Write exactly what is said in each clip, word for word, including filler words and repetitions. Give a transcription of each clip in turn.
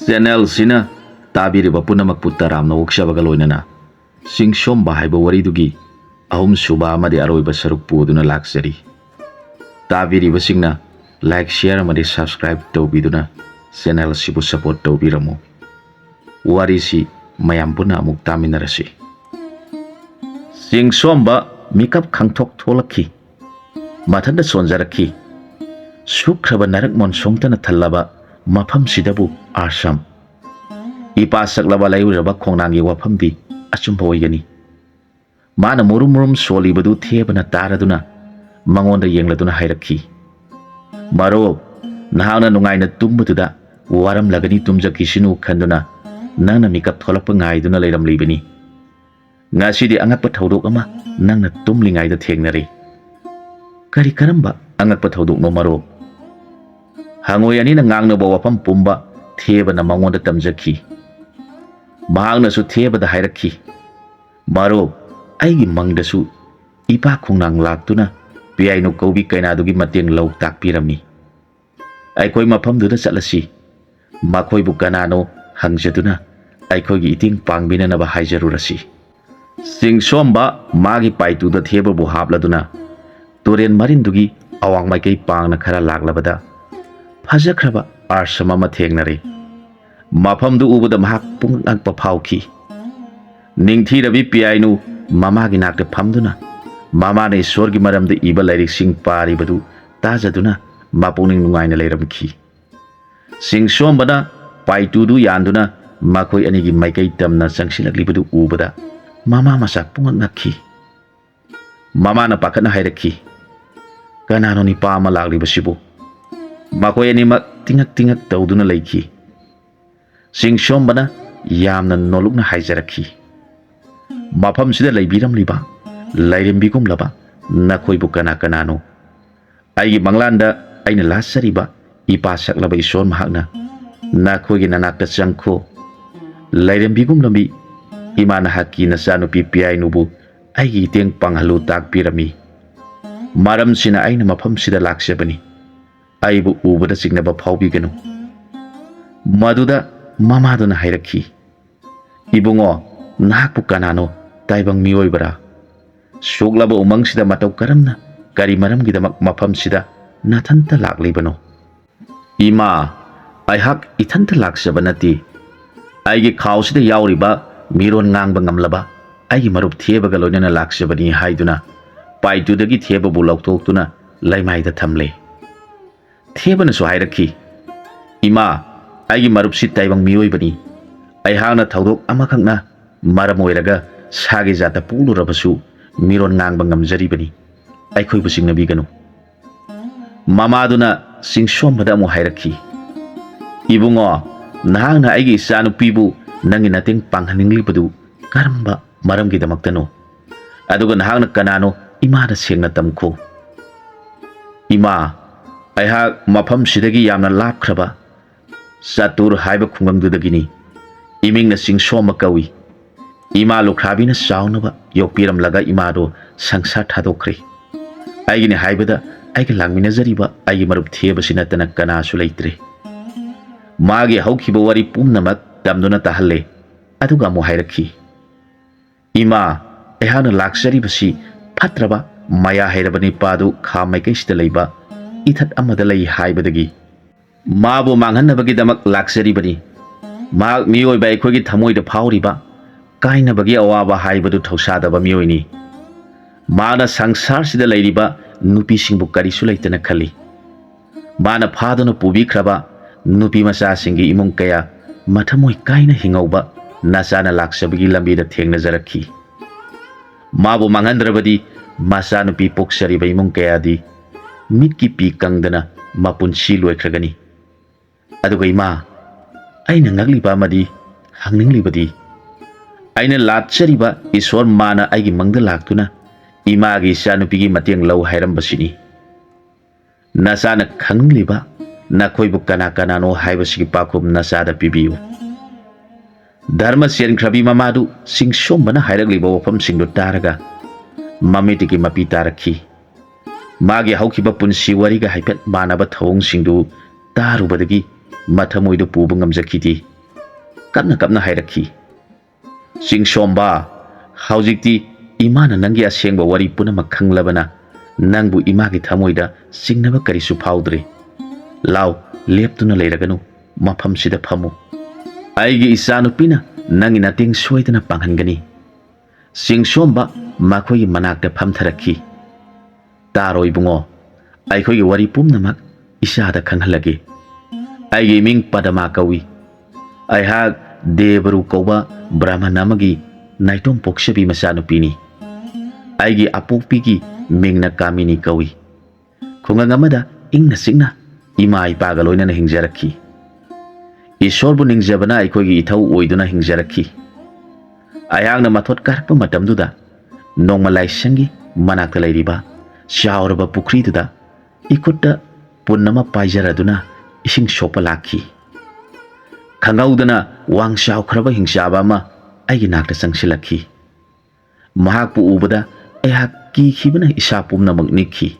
ꯆꯦꯅꯦꯜꯁꯤꯅ ꯇꯥꯕꯤꯔꯤꯕ ꯄꯨꯝꯅꯃꯛꯄꯨ ꯇꯔꯥꯝꯅ ꯑꯣꯛꯆꯕꯒ ꯂꯣꯏꯅꯅ ꯆꯤꯡꯁꯣꯝꯕ ꯍꯥꯏꯕ ꯋꯥꯔꯤꯗꯨꯒꯤ ꯑꯍꯨꯝꯁꯨꯕ ꯑꯃꯗꯤ ꯑꯔꯣꯏꯕ ꯁꯔꯨꯛ ꯄꯨꯗꯨꯅ ꯂꯥꯛꯆꯔꯤ꯫ ꯇꯥꯕꯤꯔꯤꯕꯁꯤꯡꯅ like, share ꯑꯃꯗꯤ subscribe ꯇꯧꯕꯤꯗꯨꯅ ꯆꯦꯅꯦꯜ ꯑꯁꯤꯕꯨ support ꯇꯧꯕꯤꯔꯝꯃꯨ꯫ ꯋꯥꯔꯤꯁꯤ ꯃꯌꯥꯝ ꯄꯨꯟꯅ ꯑꯃꯨꯛ ꯇꯥꯃꯤꯟꯅꯔꯁꯤ꯫ ꯆꯤꯡꯁꯣꯝꯕ ꯃꯤꯀꯞ ꯈꯪꯊꯣꯛ ꯊꯣꯛꯂꯛꯈꯤ꯫ ꯃꯊꯟꯇ ꯁꯣꯟꯖꯔꯛꯈꯤ꯫ ꯁꯨꯛꯈ꯭ꯔꯕ ꯅꯔꯛ ꯃꯣꯟꯁꯣꯡꯇꯅ ꯊꯜꯂꯕ ꯃꯐꯝꯁꯤꯗꯕꯨ ꯑꯥꯁ꯭ꯔꯝ꯫ ꯏꯄꯥ ꯁꯛꯂꯕ ꯂꯩꯔꯨꯔꯕ ꯈꯣꯡꯅꯥꯡꯒꯤ ꯋꯥꯐꯝꯗꯤ ꯑꯆꯨꯝꯕ ꯑꯣꯏꯒꯅꯤ꯫ ꯃꯥꯅ ꯃꯨꯔꯨꯝ ꯃꯨꯔꯨꯝ ꯁꯣꯜꯂꯤꯕꯗꯨ ꯊꯦꯕꯅ ꯇꯥꯔꯗꯨꯅ ꯃꯉꯣꯟꯗ ꯌꯦꯡꯂꯗꯨꯅ ꯍꯥꯏꯔꯛꯈꯤ, "ꯃꯔꯨꯞ, ꯅꯍꯥꯛꯅ ꯅꯨꯡꯉꯥꯏꯅ ꯇꯨꯝꯕꯗꯨꯗ ꯋꯥꯔꯝꯂꯒꯅꯤ, ꯇꯨꯝꯖꯈꯤꯁꯅꯨ ꯈꯟꯗꯨꯅ ꯅꯪꯅ ꯃꯤꯀꯞ ꯊꯣꯛꯂꯛꯄ ꯉꯥꯏꯗꯨꯅ ꯂꯩꯔꯝꯂꯤꯕꯅꯤ꯫ ꯉꯁꯤꯗꯤ ꯑꯉꯛꯄ ꯊꯧꯗꯣꯛ ꯑꯃ ꯅꯪꯅ ꯇꯨꯝꯂꯤꯉꯩꯗ ꯊꯦꯡꯅꯔꯦ꯫" "ꯀꯔꯤ ꯀꯔꯝꯕ ꯑꯉꯛꯄ ꯊꯧꯗꯣꯛꯅꯣ ꯃꯔꯨꯞ?" ꯍꯉꯣꯏ ꯑꯅꯤꯅ ꯉꯥꯡꯅꯕ ꯋꯥꯐꯝ ꯄꯨꯝꯕ ꯊꯦꯕꯅ ꯃꯉꯣꯟꯗ ꯇꯝꯖꯈꯤ꯫ ꯃꯍꯥꯛꯅꯁꯨ ꯊꯦꯕꯗ ꯍꯥꯏꯔꯛꯈꯤ, "ꯃꯔꯨꯞ, ꯑꯩꯒꯤ ꯃꯪꯗꯁꯨ ꯏꯄꯥ ꯈꯣꯡꯅꯥꯡ ꯂꯥꯛꯇꯨꯅ ꯄꯤꯌꯥꯏꯅꯨ ꯀꯧꯕꯤ ꯀꯩꯅꯥꯗꯨꯒꯤ ꯃꯇꯦꯡ ꯂꯧ ꯇꯥꯛꯄꯤꯔꯝꯃꯤ꯫ ꯑꯩꯈꯣꯏ ꯃꯐꯝꯗꯨꯗ ꯆꯠꯂꯁꯤ꯫ ꯃꯈꯣꯏꯕꯨ ꯀꯅꯥꯅꯣ ꯍꯪꯖꯗꯨꯅ ꯑꯩꯈꯣꯏꯒꯤ ꯏꯇꯦꯡ ꯄꯥꯡꯕꯤꯅꯅꯕ ꯍꯥꯏꯖꯔꯨꯔꯁꯤ꯫" ꯆꯤꯡꯁꯣꯝꯕ ꯃꯥꯒꯤ ꯄꯥꯏꯇꯨꯗ ꯊꯦꯕꯕꯨ ꯍꯥꯞꯂꯗꯨꯅ ꯇꯨꯔꯦꯟ ꯃꯔꯤꯟꯗꯨꯒꯤ ꯑꯋꯥꯡ ꯃꯥꯏꯀꯩ ꯄꯥꯡꯅ ꯈꯔ ꯂꯥꯛꯂꯕꯗ ꯐꯖꯈ꯭ꯔꯕ ꯑꯥꯁ꯭ꯔꯝ ꯑꯃ ꯊꯦꯡꯅꯔꯦ꯫ ꯃꯐꯝꯗꯨ ꯎꯕꯗ ꯃꯍꯥꯛ ꯄꯨꯡꯉꯛ ꯉꯛꯄ ꯐꯥꯎꯈꯤ꯫ ꯅꯤꯡꯊꯤꯔꯕꯤ ꯄꯤꯌꯥꯏꯅꯨ ꯃꯃꯥꯒꯤ ꯅꯥꯛꯇ ꯐꯝꯗꯨꯅ ꯃꯃꯥꯅ ꯏꯁꯣꯔꯒꯤ ꯃꯔꯝꯗ ꯏꯕ ꯂꯥꯏꯔꯤꯛꯁꯤꯡ ꯄꯥꯔꯤꯕꯗꯨ ꯇꯥꯖꯗꯨꯅ ꯃꯄꯨꯛꯅꯤꯡ ꯅꯨꯡꯉꯥꯏꯅ ꯂꯩꯔꯝꯈꯤ꯫ ꯆꯤꯡꯁꯣꯝꯕꯅ ꯄꯥꯏꯇꯨꯗꯨ ꯌꯥꯟꯗꯨꯅ ꯃꯈꯣꯏ ꯑꯅꯤꯒꯤ ꯃꯥꯏꯀꯩ ꯇꯝꯅ ꯆꯪꯁꯤꯜꯂꯛꯂꯤꯕꯗꯨ ꯎꯕꯗ ꯃꯃꯥ ꯃꯆꯥ ꯄꯨꯡꯉꯛ ꯉꯛꯈꯤ꯫ ꯃꯃꯥꯅ ꯄꯥꯈꯠꯅ ꯍꯥꯏꯔꯛꯈꯤ, "ꯀꯅꯥꯅꯣ ꯅꯤꯄꯥ ꯑꯃ ꯂꯥꯛꯂꯤꯕꯁꯤꯕꯨ?" ꯃꯈꯣꯏ ꯑꯅꯤꯃꯛ ꯇꯤꯡꯉꯛ ꯇꯤꯡꯉꯛ ꯇꯧꯗꯨꯅ ꯂꯩꯈꯤ꯫ ꯆꯤꯡꯁꯣꯝꯕꯅ ꯌꯥꯝꯅ ꯅꯣꯂꯨꯛꯅ ꯍꯥꯏꯖꯔꯛꯈꯤ, "ꯃꯐꯝꯁꯤꯗ ꯂꯩꯕꯤꯔꯝꯂꯤꯕ ꯂꯥꯏꯔꯦꯝꯕꯤꯒꯨꯝꯂꯕ ꯅꯈꯣꯏꯕꯨ ꯀꯅꯥ ꯀꯅꯥꯅꯣ? ꯑꯩꯒꯤ ꯃꯪꯂꯥꯟꯗ ꯑꯩꯅ ꯂꯥꯠꯆꯔꯤꯕ ꯏꯄꯥ ꯁꯛꯂꯕ ꯏꯁꯣꯔ ꯃꯍꯥꯛꯅ ꯅꯈꯣꯏꯒꯤ ꯅꯅꯥꯛꯇ ꯆꯪꯈꯣ꯫ ꯂꯥꯏꯔꯦꯝꯕꯤꯒꯨꯝꯂꯕꯤ ꯏꯃꯥ ꯅꯍꯥꯛꯀꯤ ꯅꯆꯥꯅꯨꯄꯤ ꯄꯤꯌꯥꯏꯅꯨꯕꯨ ꯑꯩꯒꯤ ꯏꯇꯦꯡ ꯄꯥꯡꯍꯜꯂꯨ ꯇꯥꯛꯄꯤꯔꯝꯃꯤ꯫ ꯃꯔꯝꯁꯤꯅ ꯑꯩꯅ ꯃꯐꯝꯁꯤꯗ ꯂꯥꯛꯆꯕꯅꯤ꯫ ꯑꯩꯕꯨ ꯎꯕꯗ ꯆꯤꯡꯅꯕ ꯐꯥꯎꯕꯤꯒꯅꯨ꯫" ꯃꯗꯨꯗ ꯃꯃꯥꯗꯨꯅ ꯍꯥꯏꯔꯛꯈꯤ, "ꯏꯕꯨꯡꯉꯣ, ꯅꯍꯥꯛꯄꯨ ꯀꯅꯥꯅꯣ? ꯇꯥꯏꯕꯪ ꯃꯤꯑꯣꯏꯕꯔꯥ? ꯁꯣꯛꯂꯕ ꯎꯃꯪꯁꯤꯗ ꯃꯇꯧ ꯀꯔꯝꯅ, ꯀꯔꯤ ꯃꯔꯝꯒꯤꯗꯃꯛ ꯃꯐꯝꯁꯤꯗ ꯅꯊꯟꯇ ꯂꯥꯛꯂꯤꯕꯅꯣ?" "ꯏꯃꯥ, ꯑꯩꯍꯥꯛ ꯏꯊꯟꯇ ꯂꯥꯛꯆꯕ ꯅꯠꯇꯦ꯫ ꯑꯩꯒꯤ ꯈꯥꯎꯁꯤꯗ ꯌꯥꯎꯔꯤꯕ ꯃꯤꯔꯣꯟ ꯉꯥꯡꯕ ꯉꯝꯂꯕ ꯑꯩꯒꯤ ꯃꯔꯨꯞ ꯊꯦꯕꯒ ꯂꯣꯏꯅꯅ ꯂꯥꯛꯆꯕꯅꯤ" ꯍꯥꯏꯗꯨꯅ ꯄꯥꯏꯇꯨꯗꯒꯤ ꯊꯦꯕꯕꯨ ꯂꯧꯊꯣꯛꯇꯨꯅ ꯂꯩꯃꯥꯏꯗ ꯊꯝꯂꯦ꯫ ꯊꯦꯕꯅꯁꯨ ꯍꯥꯏꯔꯛꯈꯤ, "ꯏꯃꯥ, ꯑꯩꯒꯤ ꯃꯔꯨꯞꯁꯤ ꯇꯥꯏꯕꯪ ꯃꯤꯑꯣꯏꯕꯅꯤ꯫ ꯑꯩꯍꯥꯛꯅ ꯊꯧꯗꯣꯛ ꯑꯃꯈꯛꯅ ꯃꯔꯝ ꯑꯣꯏꯔꯒ ꯁꯥꯒꯤ ꯖꯥꯠꯇ ꯄꯣꯛꯂꯨꯔꯕꯁꯨ ꯃꯤꯔꯣꯟ ꯉꯥꯡꯕ ꯉꯝꯖꯔꯤꯕꯅꯤ꯫ ꯑꯩꯈꯣꯏꯕꯨ ꯆꯤꯡꯅꯕꯤꯒꯅꯨ"꯫ ꯃꯃꯥꯗꯨꯅ ꯆꯤꯡꯁꯣꯝꯕꯗ ꯑꯃꯨꯛ ꯍꯥꯏꯔꯛꯈꯤ, "ꯏꯕꯨꯡꯉꯣ, ꯅꯍꯥꯛꯅ ꯑꯩꯒꯤ ꯏꯆꯥꯅꯨꯄꯤꯕꯨ ꯅꯪꯒꯤ ꯃꯇꯦꯡ ꯄꯥꯡꯍꯟꯅꯤꯡꯂꯤꯕꯗꯨ ꯀꯔꯝꯕ ꯃꯔꯝꯒꯤꯗꯃꯛꯇꯅꯣ? ꯑꯗꯨꯒ ꯅꯍꯥꯛꯅ ꯀꯅꯥꯅꯣ, ꯏꯃꯥꯗ ꯁꯦꯡꯅ ꯇꯝꯈꯣ"꯫ "ꯏꯃꯥ, ꯑꯩꯍꯥꯛ ꯃꯐꯝꯁꯤꯗꯒꯤ ꯌꯥꯝꯅ ꯂꯥꯞꯈ꯭ꯔꯕ ꯆꯥꯇꯨꯔ ꯍꯥꯏꯕ ꯈꯨꯡꯒꯪꯗꯨꯗꯒꯤꯅꯤ꯫ ꯏꯃꯤꯡꯅ ꯆꯤꯡꯁꯣꯝꯕ ꯀꯧꯏ꯫ ꯏꯃꯥ ꯂꯨꯈ꯭ꯔꯥꯕꯤꯅ ꯆꯥꯎꯅꯕ ꯌꯣꯛꯄꯤꯔꯝꯂꯒ ꯏꯃꯥꯗꯣ ꯁꯪꯁꯥꯔ ꯊꯥꯗꯣꯛꯈ꯭ꯔꯦ꯫ ꯑꯩꯒꯤꯅꯤ ꯍꯥꯏꯕꯗ ꯑꯩꯒ ꯂꯥꯛꯃꯤꯟꯅꯖꯔꯤꯕ ꯑꯩꯒꯤ ꯃꯔꯨꯞ ꯊꯦꯕꯁꯤ ꯅꯠꯇꯅ ꯀꯅꯥꯁꯨ ꯂꯩꯇ꯭ꯔꯦ"꯫ ꯃꯥꯒꯤ ꯍꯧꯈꯤꯕ ꯋꯥꯔꯤ ꯄꯨꯝꯅꯃꯛ ꯇꯝꯗꯨꯅ ꯇꯥꯍꯜꯂꯦ꯫ ꯑꯗꯨꯒ ꯑꯃꯨꯛ ꯍꯥꯏꯔꯛꯈꯤ, "ꯏꯃꯥ, ꯑꯩꯍꯥꯛꯅ ꯂꯥꯛꯆꯔꯤꯕꯁꯤ ꯐꯠꯇ꯭ꯔꯕ ꯃꯌꯥ ꯍꯩꯔꯕ ꯅꯤꯄꯥꯗꯨ ꯈꯥ ꯃꯥꯏꯀꯩꯁꯤꯗ ꯂꯩꯕ ꯏꯊꯠ ꯑꯃꯗ ꯂꯩ ꯍꯥꯏꯕꯗꯒꯤ ꯃꯥꯕꯨ ꯃꯥꯡꯍꯟꯅꯕꯒꯤꯗꯃꯛ ꯂꯥꯛꯆꯔꯤꯕꯅꯤ꯫ ꯃꯍꯥꯛ ꯃꯤꯑꯣꯏꯕ ꯑꯩꯈꯣꯏꯒꯤ ꯊꯃꯣꯏꯗ ꯐꯥꯎꯔꯤꯕ ꯀꯥꯏꯅꯕꯒꯤ ꯑꯋꯥꯕ ꯍꯥꯏꯕꯗꯨ ꯊꯧꯁꯥꯗꯕ ꯃꯤꯑꯣꯏꯅꯤ꯫ ꯃꯥꯅ ꯁꯪꯁꯥꯔꯁꯤꯗ ꯂꯩꯔꯤꯕ ꯅꯨꯄꯤꯁꯤꯡꯕꯨ ꯀꯔꯤꯁꯨ ꯂꯩꯇꯅ ꯈꯜꯂꯤ꯫ ꯃꯥꯅ ꯐꯥꯗꯨꯅ ꯄꯨꯕꯤꯈ꯭ꯔꯕ ꯅꯨꯄꯤ ꯃꯆꯥꯁꯤꯡꯒꯤ ꯏꯃꯨꯡ ꯀꯌꯥ ꯃꯊꯃꯣꯏ ꯀꯥꯏꯅ ꯍꯤꯡꯍꯧꯕ ꯅꯆꯥꯅ ꯂꯥꯛꯆꯕꯒꯤ ꯂꯝꯕꯤꯗ ꯊꯦꯡꯅꯖꯔꯛꯈꯤ꯫ ꯃꯥꯕꯨ ꯃꯥꯡꯍꯟꯗ꯭ꯔꯕꯗꯤ ꯃꯆꯥꯅꯨꯄꯤ ꯄꯣꯛꯆꯔꯤꯕ ꯏꯃꯨꯡ ꯀꯌꯥꯗꯤ ꯃꯤꯠꯀꯤ ꯄꯤ ꯀꯪꯗꯅ ꯃꯄꯨꯟꯁꯤ ꯂꯣꯏꯈ꯭ꯔꯒꯅꯤ꯫ ꯑꯗꯨꯒ ꯏꯃꯥ, ꯑꯩꯅ ꯉꯛꯂꯤꯕ ꯑꯃꯗꯤ ꯍꯪꯅꯤꯡꯂꯤꯕꯗꯤ, ꯑꯩꯅ ꯂꯥꯠꯆꯔꯤꯕ ꯏꯁꯣꯔ ꯃꯥꯅ ꯑꯩꯒꯤ ꯃꯪꯗ ꯂꯥꯛꯇꯨꯅ ꯏꯃꯥꯒꯤ ꯏꯆꯥꯅꯨꯄꯤꯒꯤ ꯃꯇꯦꯡ ꯂꯧ ꯍꯥꯏꯔꯝꯕꯁꯤꯅꯤ꯫ ꯅꯆꯥꯅ ꯈꯪꯂꯤꯕ ꯅꯈꯣꯏꯕꯨ ꯀꯅꯥ ꯀꯅꯥꯅꯣ ꯍꯥꯏꯕꯁꯤꯒꯤ ꯄꯥꯎꯈꯨꯝ ꯅꯆꯥꯗ ꯄꯤꯕꯤꯌꯨ"꯫ ꯙꯔꯃ ꯆꯦꯟꯈ꯭ꯔꯕꯤ ꯃꯃꯥꯗꯨ ꯆꯤꯡꯁꯣꯝꯕꯅ ꯍꯥꯏꯔꯛꯂꯤꯕ ꯋꯥꯐꯝꯁꯤꯡꯗꯨ ꯇꯥꯔꯒ ꯃꯃꯤꯠꯇꯒꯤ ꯃꯄꯤ ꯇꯥꯔꯛꯈꯤ꯫ ꯃꯥꯒꯤ ꯍꯧꯈꯤꯕ ꯄꯨꯟꯁꯤ ꯋꯥꯔꯤꯒ ꯍꯥꯏꯐꯦꯠ ꯃꯥꯟꯅꯕ ꯊꯧꯑꯣꯡꯁꯤꯡꯗꯨ ꯇꯥꯔꯨꯕꯗꯒꯤ ꯃꯊꯃꯣꯏꯗꯨ ꯄꯨꯕ ꯉꯝꯖꯈꯤꯗꯦ꯫ ꯀꯞꯅ ꯀꯞꯅ ꯍꯥꯏꯔꯛꯈꯤ, "ꯆꯤꯡꯁꯣꯝꯕ, ꯍꯧꯖꯤꯛꯇꯤ ꯏꯃꯥꯅ ꯅꯪꯒꯤ ꯑꯁꯦꯡꯕ ꯋꯥꯔꯤ ꯄꯨꯝꯅꯃꯛ ꯈꯪꯂꯕꯅ, ꯅꯪꯕꯨ ꯏꯃꯥꯒꯤ ꯊꯃꯣꯏꯗ ꯆꯤꯡꯅꯕ ꯀꯔꯤꯁꯨ ꯐꯥꯎꯗ꯭ꯔꯦ꯫ ꯂꯥꯎ, ꯂꯦꯞꯇꯨꯅ ꯂꯩꯔꯒꯅꯨ, ꯃꯐꯝꯁꯤꯗ ꯐꯝꯃꯨ꯫ ꯑꯩꯒꯤ ꯏꯆꯥꯅꯨꯄꯤꯅ ꯅꯪꯒꯤ ꯃꯇꯦꯡ ꯁꯣꯏꯗꯅ ꯄꯥꯡꯍꯟꯒꯅꯤ꯫" ꯆꯤꯡꯁꯣꯝꯕ ꯃꯈꯣꯏꯒꯤ ꯃꯅꯥꯛꯇ ꯐꯝꯊꯔꯛꯈꯤ꯫ "ꯇꯥꯔꯣ ꯏꯕꯨꯡꯉꯣ, ꯑꯩꯈꯣꯏꯒꯤ ꯋꯥꯔꯤ ꯄꯨꯝꯅꯃꯛ ꯏꯆꯥꯗ ꯈꯪꯍꯜꯂꯒꯦ꯫ ꯑꯩꯒꯤ ꯃꯤꯡ ꯄꯗꯃꯥ ꯀꯧꯏ꯫ ꯑꯩꯍꯥꯛ ꯗꯦꯕꯔꯨ ꯀꯧꯕ ꯕ꯭ꯔꯥꯍꯃꯟ ꯑꯃꯒꯤ ꯅꯥꯏꯇꯣꯝ ꯄꯣꯛꯆꯕꯤ ꯃꯆꯥꯅꯨꯄꯤꯅꯤ꯫ ꯑꯩꯒꯤ ꯑꯄꯣꯛꯄꯤꯒꯤ ꯃꯤꯡꯅ ꯀꯥꯃꯤꯅꯤ ꯀꯧꯏ꯫ ꯈꯨꯡꯒꯪ ꯑꯃꯗ ꯏꯪꯅ ꯆꯤꯛꯅ ꯏꯃꯥ ꯏꯄꯥꯒ ꯂꯣꯏꯅꯅ ꯍꯤꯡꯖꯔꯛꯈꯤ꯫ ꯏꯁꯣꯔꯕꯨ ꯅꯤꯡꯖꯕꯅ ꯑꯩꯈꯣꯏꯒꯤ ꯏꯊꯧ ꯑꯣꯏꯗꯨꯅ ꯍꯤꯡꯖꯔꯛꯈꯤ꯫ ꯑꯩꯍꯥꯛꯅ ꯃꯊꯣꯠ ꯀꯥꯔꯛꯄ ꯃꯇꯝꯗꯨꯗ ꯅꯣꯡꯃ ꯂꯥꯏꯁꯪꯒꯤ ꯃꯅꯥꯛꯇ ꯂꯩꯔꯤꯕ ꯆꯥꯎꯔꯕ ꯄꯨꯈ꯭ꯔꯤꯗꯨꯗ ꯏꯈꯨꯠꯇ ꯄꯨꯟ ꯑꯃ ꯄꯥꯏꯖꯔꯗꯨꯅ ꯏꯁꯤꯡ ꯁꯣꯛꯄ ꯂꯥꯛꯈꯤ꯫ ꯈꯪꯍꯧꯗꯅ ꯋꯥꯡ ꯆꯥꯎꯈ꯭ꯔꯕ ꯍꯤꯡꯆꯥꯕ ꯑꯃ ꯑꯩꯒꯤ ꯅꯥꯛꯇ ꯆꯪꯁꯤꯜꯂꯛꯈꯤ꯫ ꯃꯍꯥꯛꯄꯨ ꯎꯕꯗ ꯑꯩꯍꯥꯛ ꯀꯤꯈꯤꯕꯅ ꯏꯁꯥ ꯄꯨꯝꯅꯃꯛ ꯅꯤꯛꯈꯤ꯫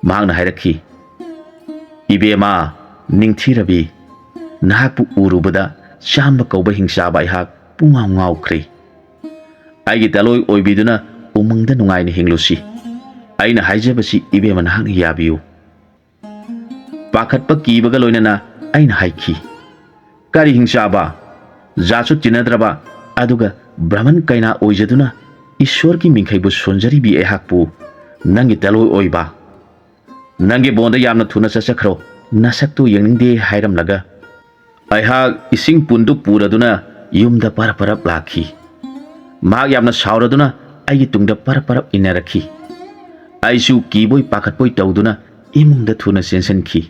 ꯃꯍꯥꯛꯅ ꯍꯥꯏꯔꯛꯈꯤ, "ꯏꯕꯦꯝꯃ, ꯅꯤꯡꯊꯤꯔꯕꯤ, ꯅꯍꯥꯛꯄꯨ ꯎꯔꯨꯕꯗ ꯆꯥꯝꯕ ꯀꯧꯕ ꯍꯤꯡꯆꯥꯕ ꯑꯩꯍꯥꯛ ꯄꯨꯡꯉꯥꯎ ꯉꯥꯎꯈ꯭ꯔꯦ꯫ ꯑꯩꯒꯤ ꯇꯂꯣꯏ ꯑꯣꯏꯕꯤꯗꯨꯅ ꯎꯃꯪꯗ ꯅꯨꯡꯉꯥꯏꯅ ꯍꯤꯡꯂꯨꯁꯤ꯫ ꯑꯩꯅ ꯍꯥꯏꯖꯕꯁꯤ ꯏꯕꯦꯝꯃ ꯅꯍꯥꯛꯅ ꯌꯥꯕꯤꯌꯨ꯫" ꯄꯥꯈꯠꯄ ꯀꯤꯕꯒ ꯂꯣꯏꯅꯅ ꯑꯩꯅ ꯍꯥꯏꯈꯤ, "ꯀꯔꯤ ꯍꯤꯡꯆꯥꯕ? ꯖꯥꯠꯁꯨ ꯇꯤꯟꯅꯗ꯭ꯔꯕ, ꯑꯗꯨꯒ ꯕ꯭ꯔꯍꯃꯟ ꯀꯩꯅꯥ ꯑꯣꯏꯖꯗꯨꯅ ꯏꯁꯣꯔꯒꯤ ꯃꯤꯡꯈꯩꯕꯨ ꯁꯣꯟꯖꯔꯤꯕꯤ ꯑꯩꯍꯥꯛꯄꯨ ꯅꯪꯒꯤ ꯇꯂꯣꯏ ꯑꯣꯏꯕ? ꯅꯪꯒꯤ ꯕꯣꯟꯗ ꯌꯥꯝꯅ ꯊꯨꯅ ꯆꯠꯆꯈ꯭ꯔꯣ, ꯅꯁꯛꯇꯨ ꯌꯦꯡꯅꯤꯡꯗꯦ" ꯍꯥꯏꯔꯝꯂꯒ ꯑꯩꯍꯥꯛ ꯏꯁꯤꯡ ꯄꯨꯟꯗꯨ ꯄꯨꯔꯗꯨꯅ ꯌꯨꯝꯗ ꯄꯔꯞ ꯄꯔꯞ ꯂꯥꯛꯈꯤ꯫ ꯃꯍꯥꯛ ꯌꯥꯝꯅ ꯁꯥꯎꯔꯗꯨꯅ ꯑꯩꯒꯤ ꯇꯨꯡꯗ ꯄꯔꯞ ꯄꯔꯞ ꯏꯟꯅꯔꯛꯈꯤ꯫ ꯑꯩꯁꯨ ꯀꯤꯕꯣꯏ ꯄꯥꯈꯠꯄꯣꯏ ꯇꯧꯗꯨꯅ ꯏꯃꯨꯡꯗ ꯊꯨꯅ ꯆꯦꯟꯁꯤꯟꯈꯤ꯫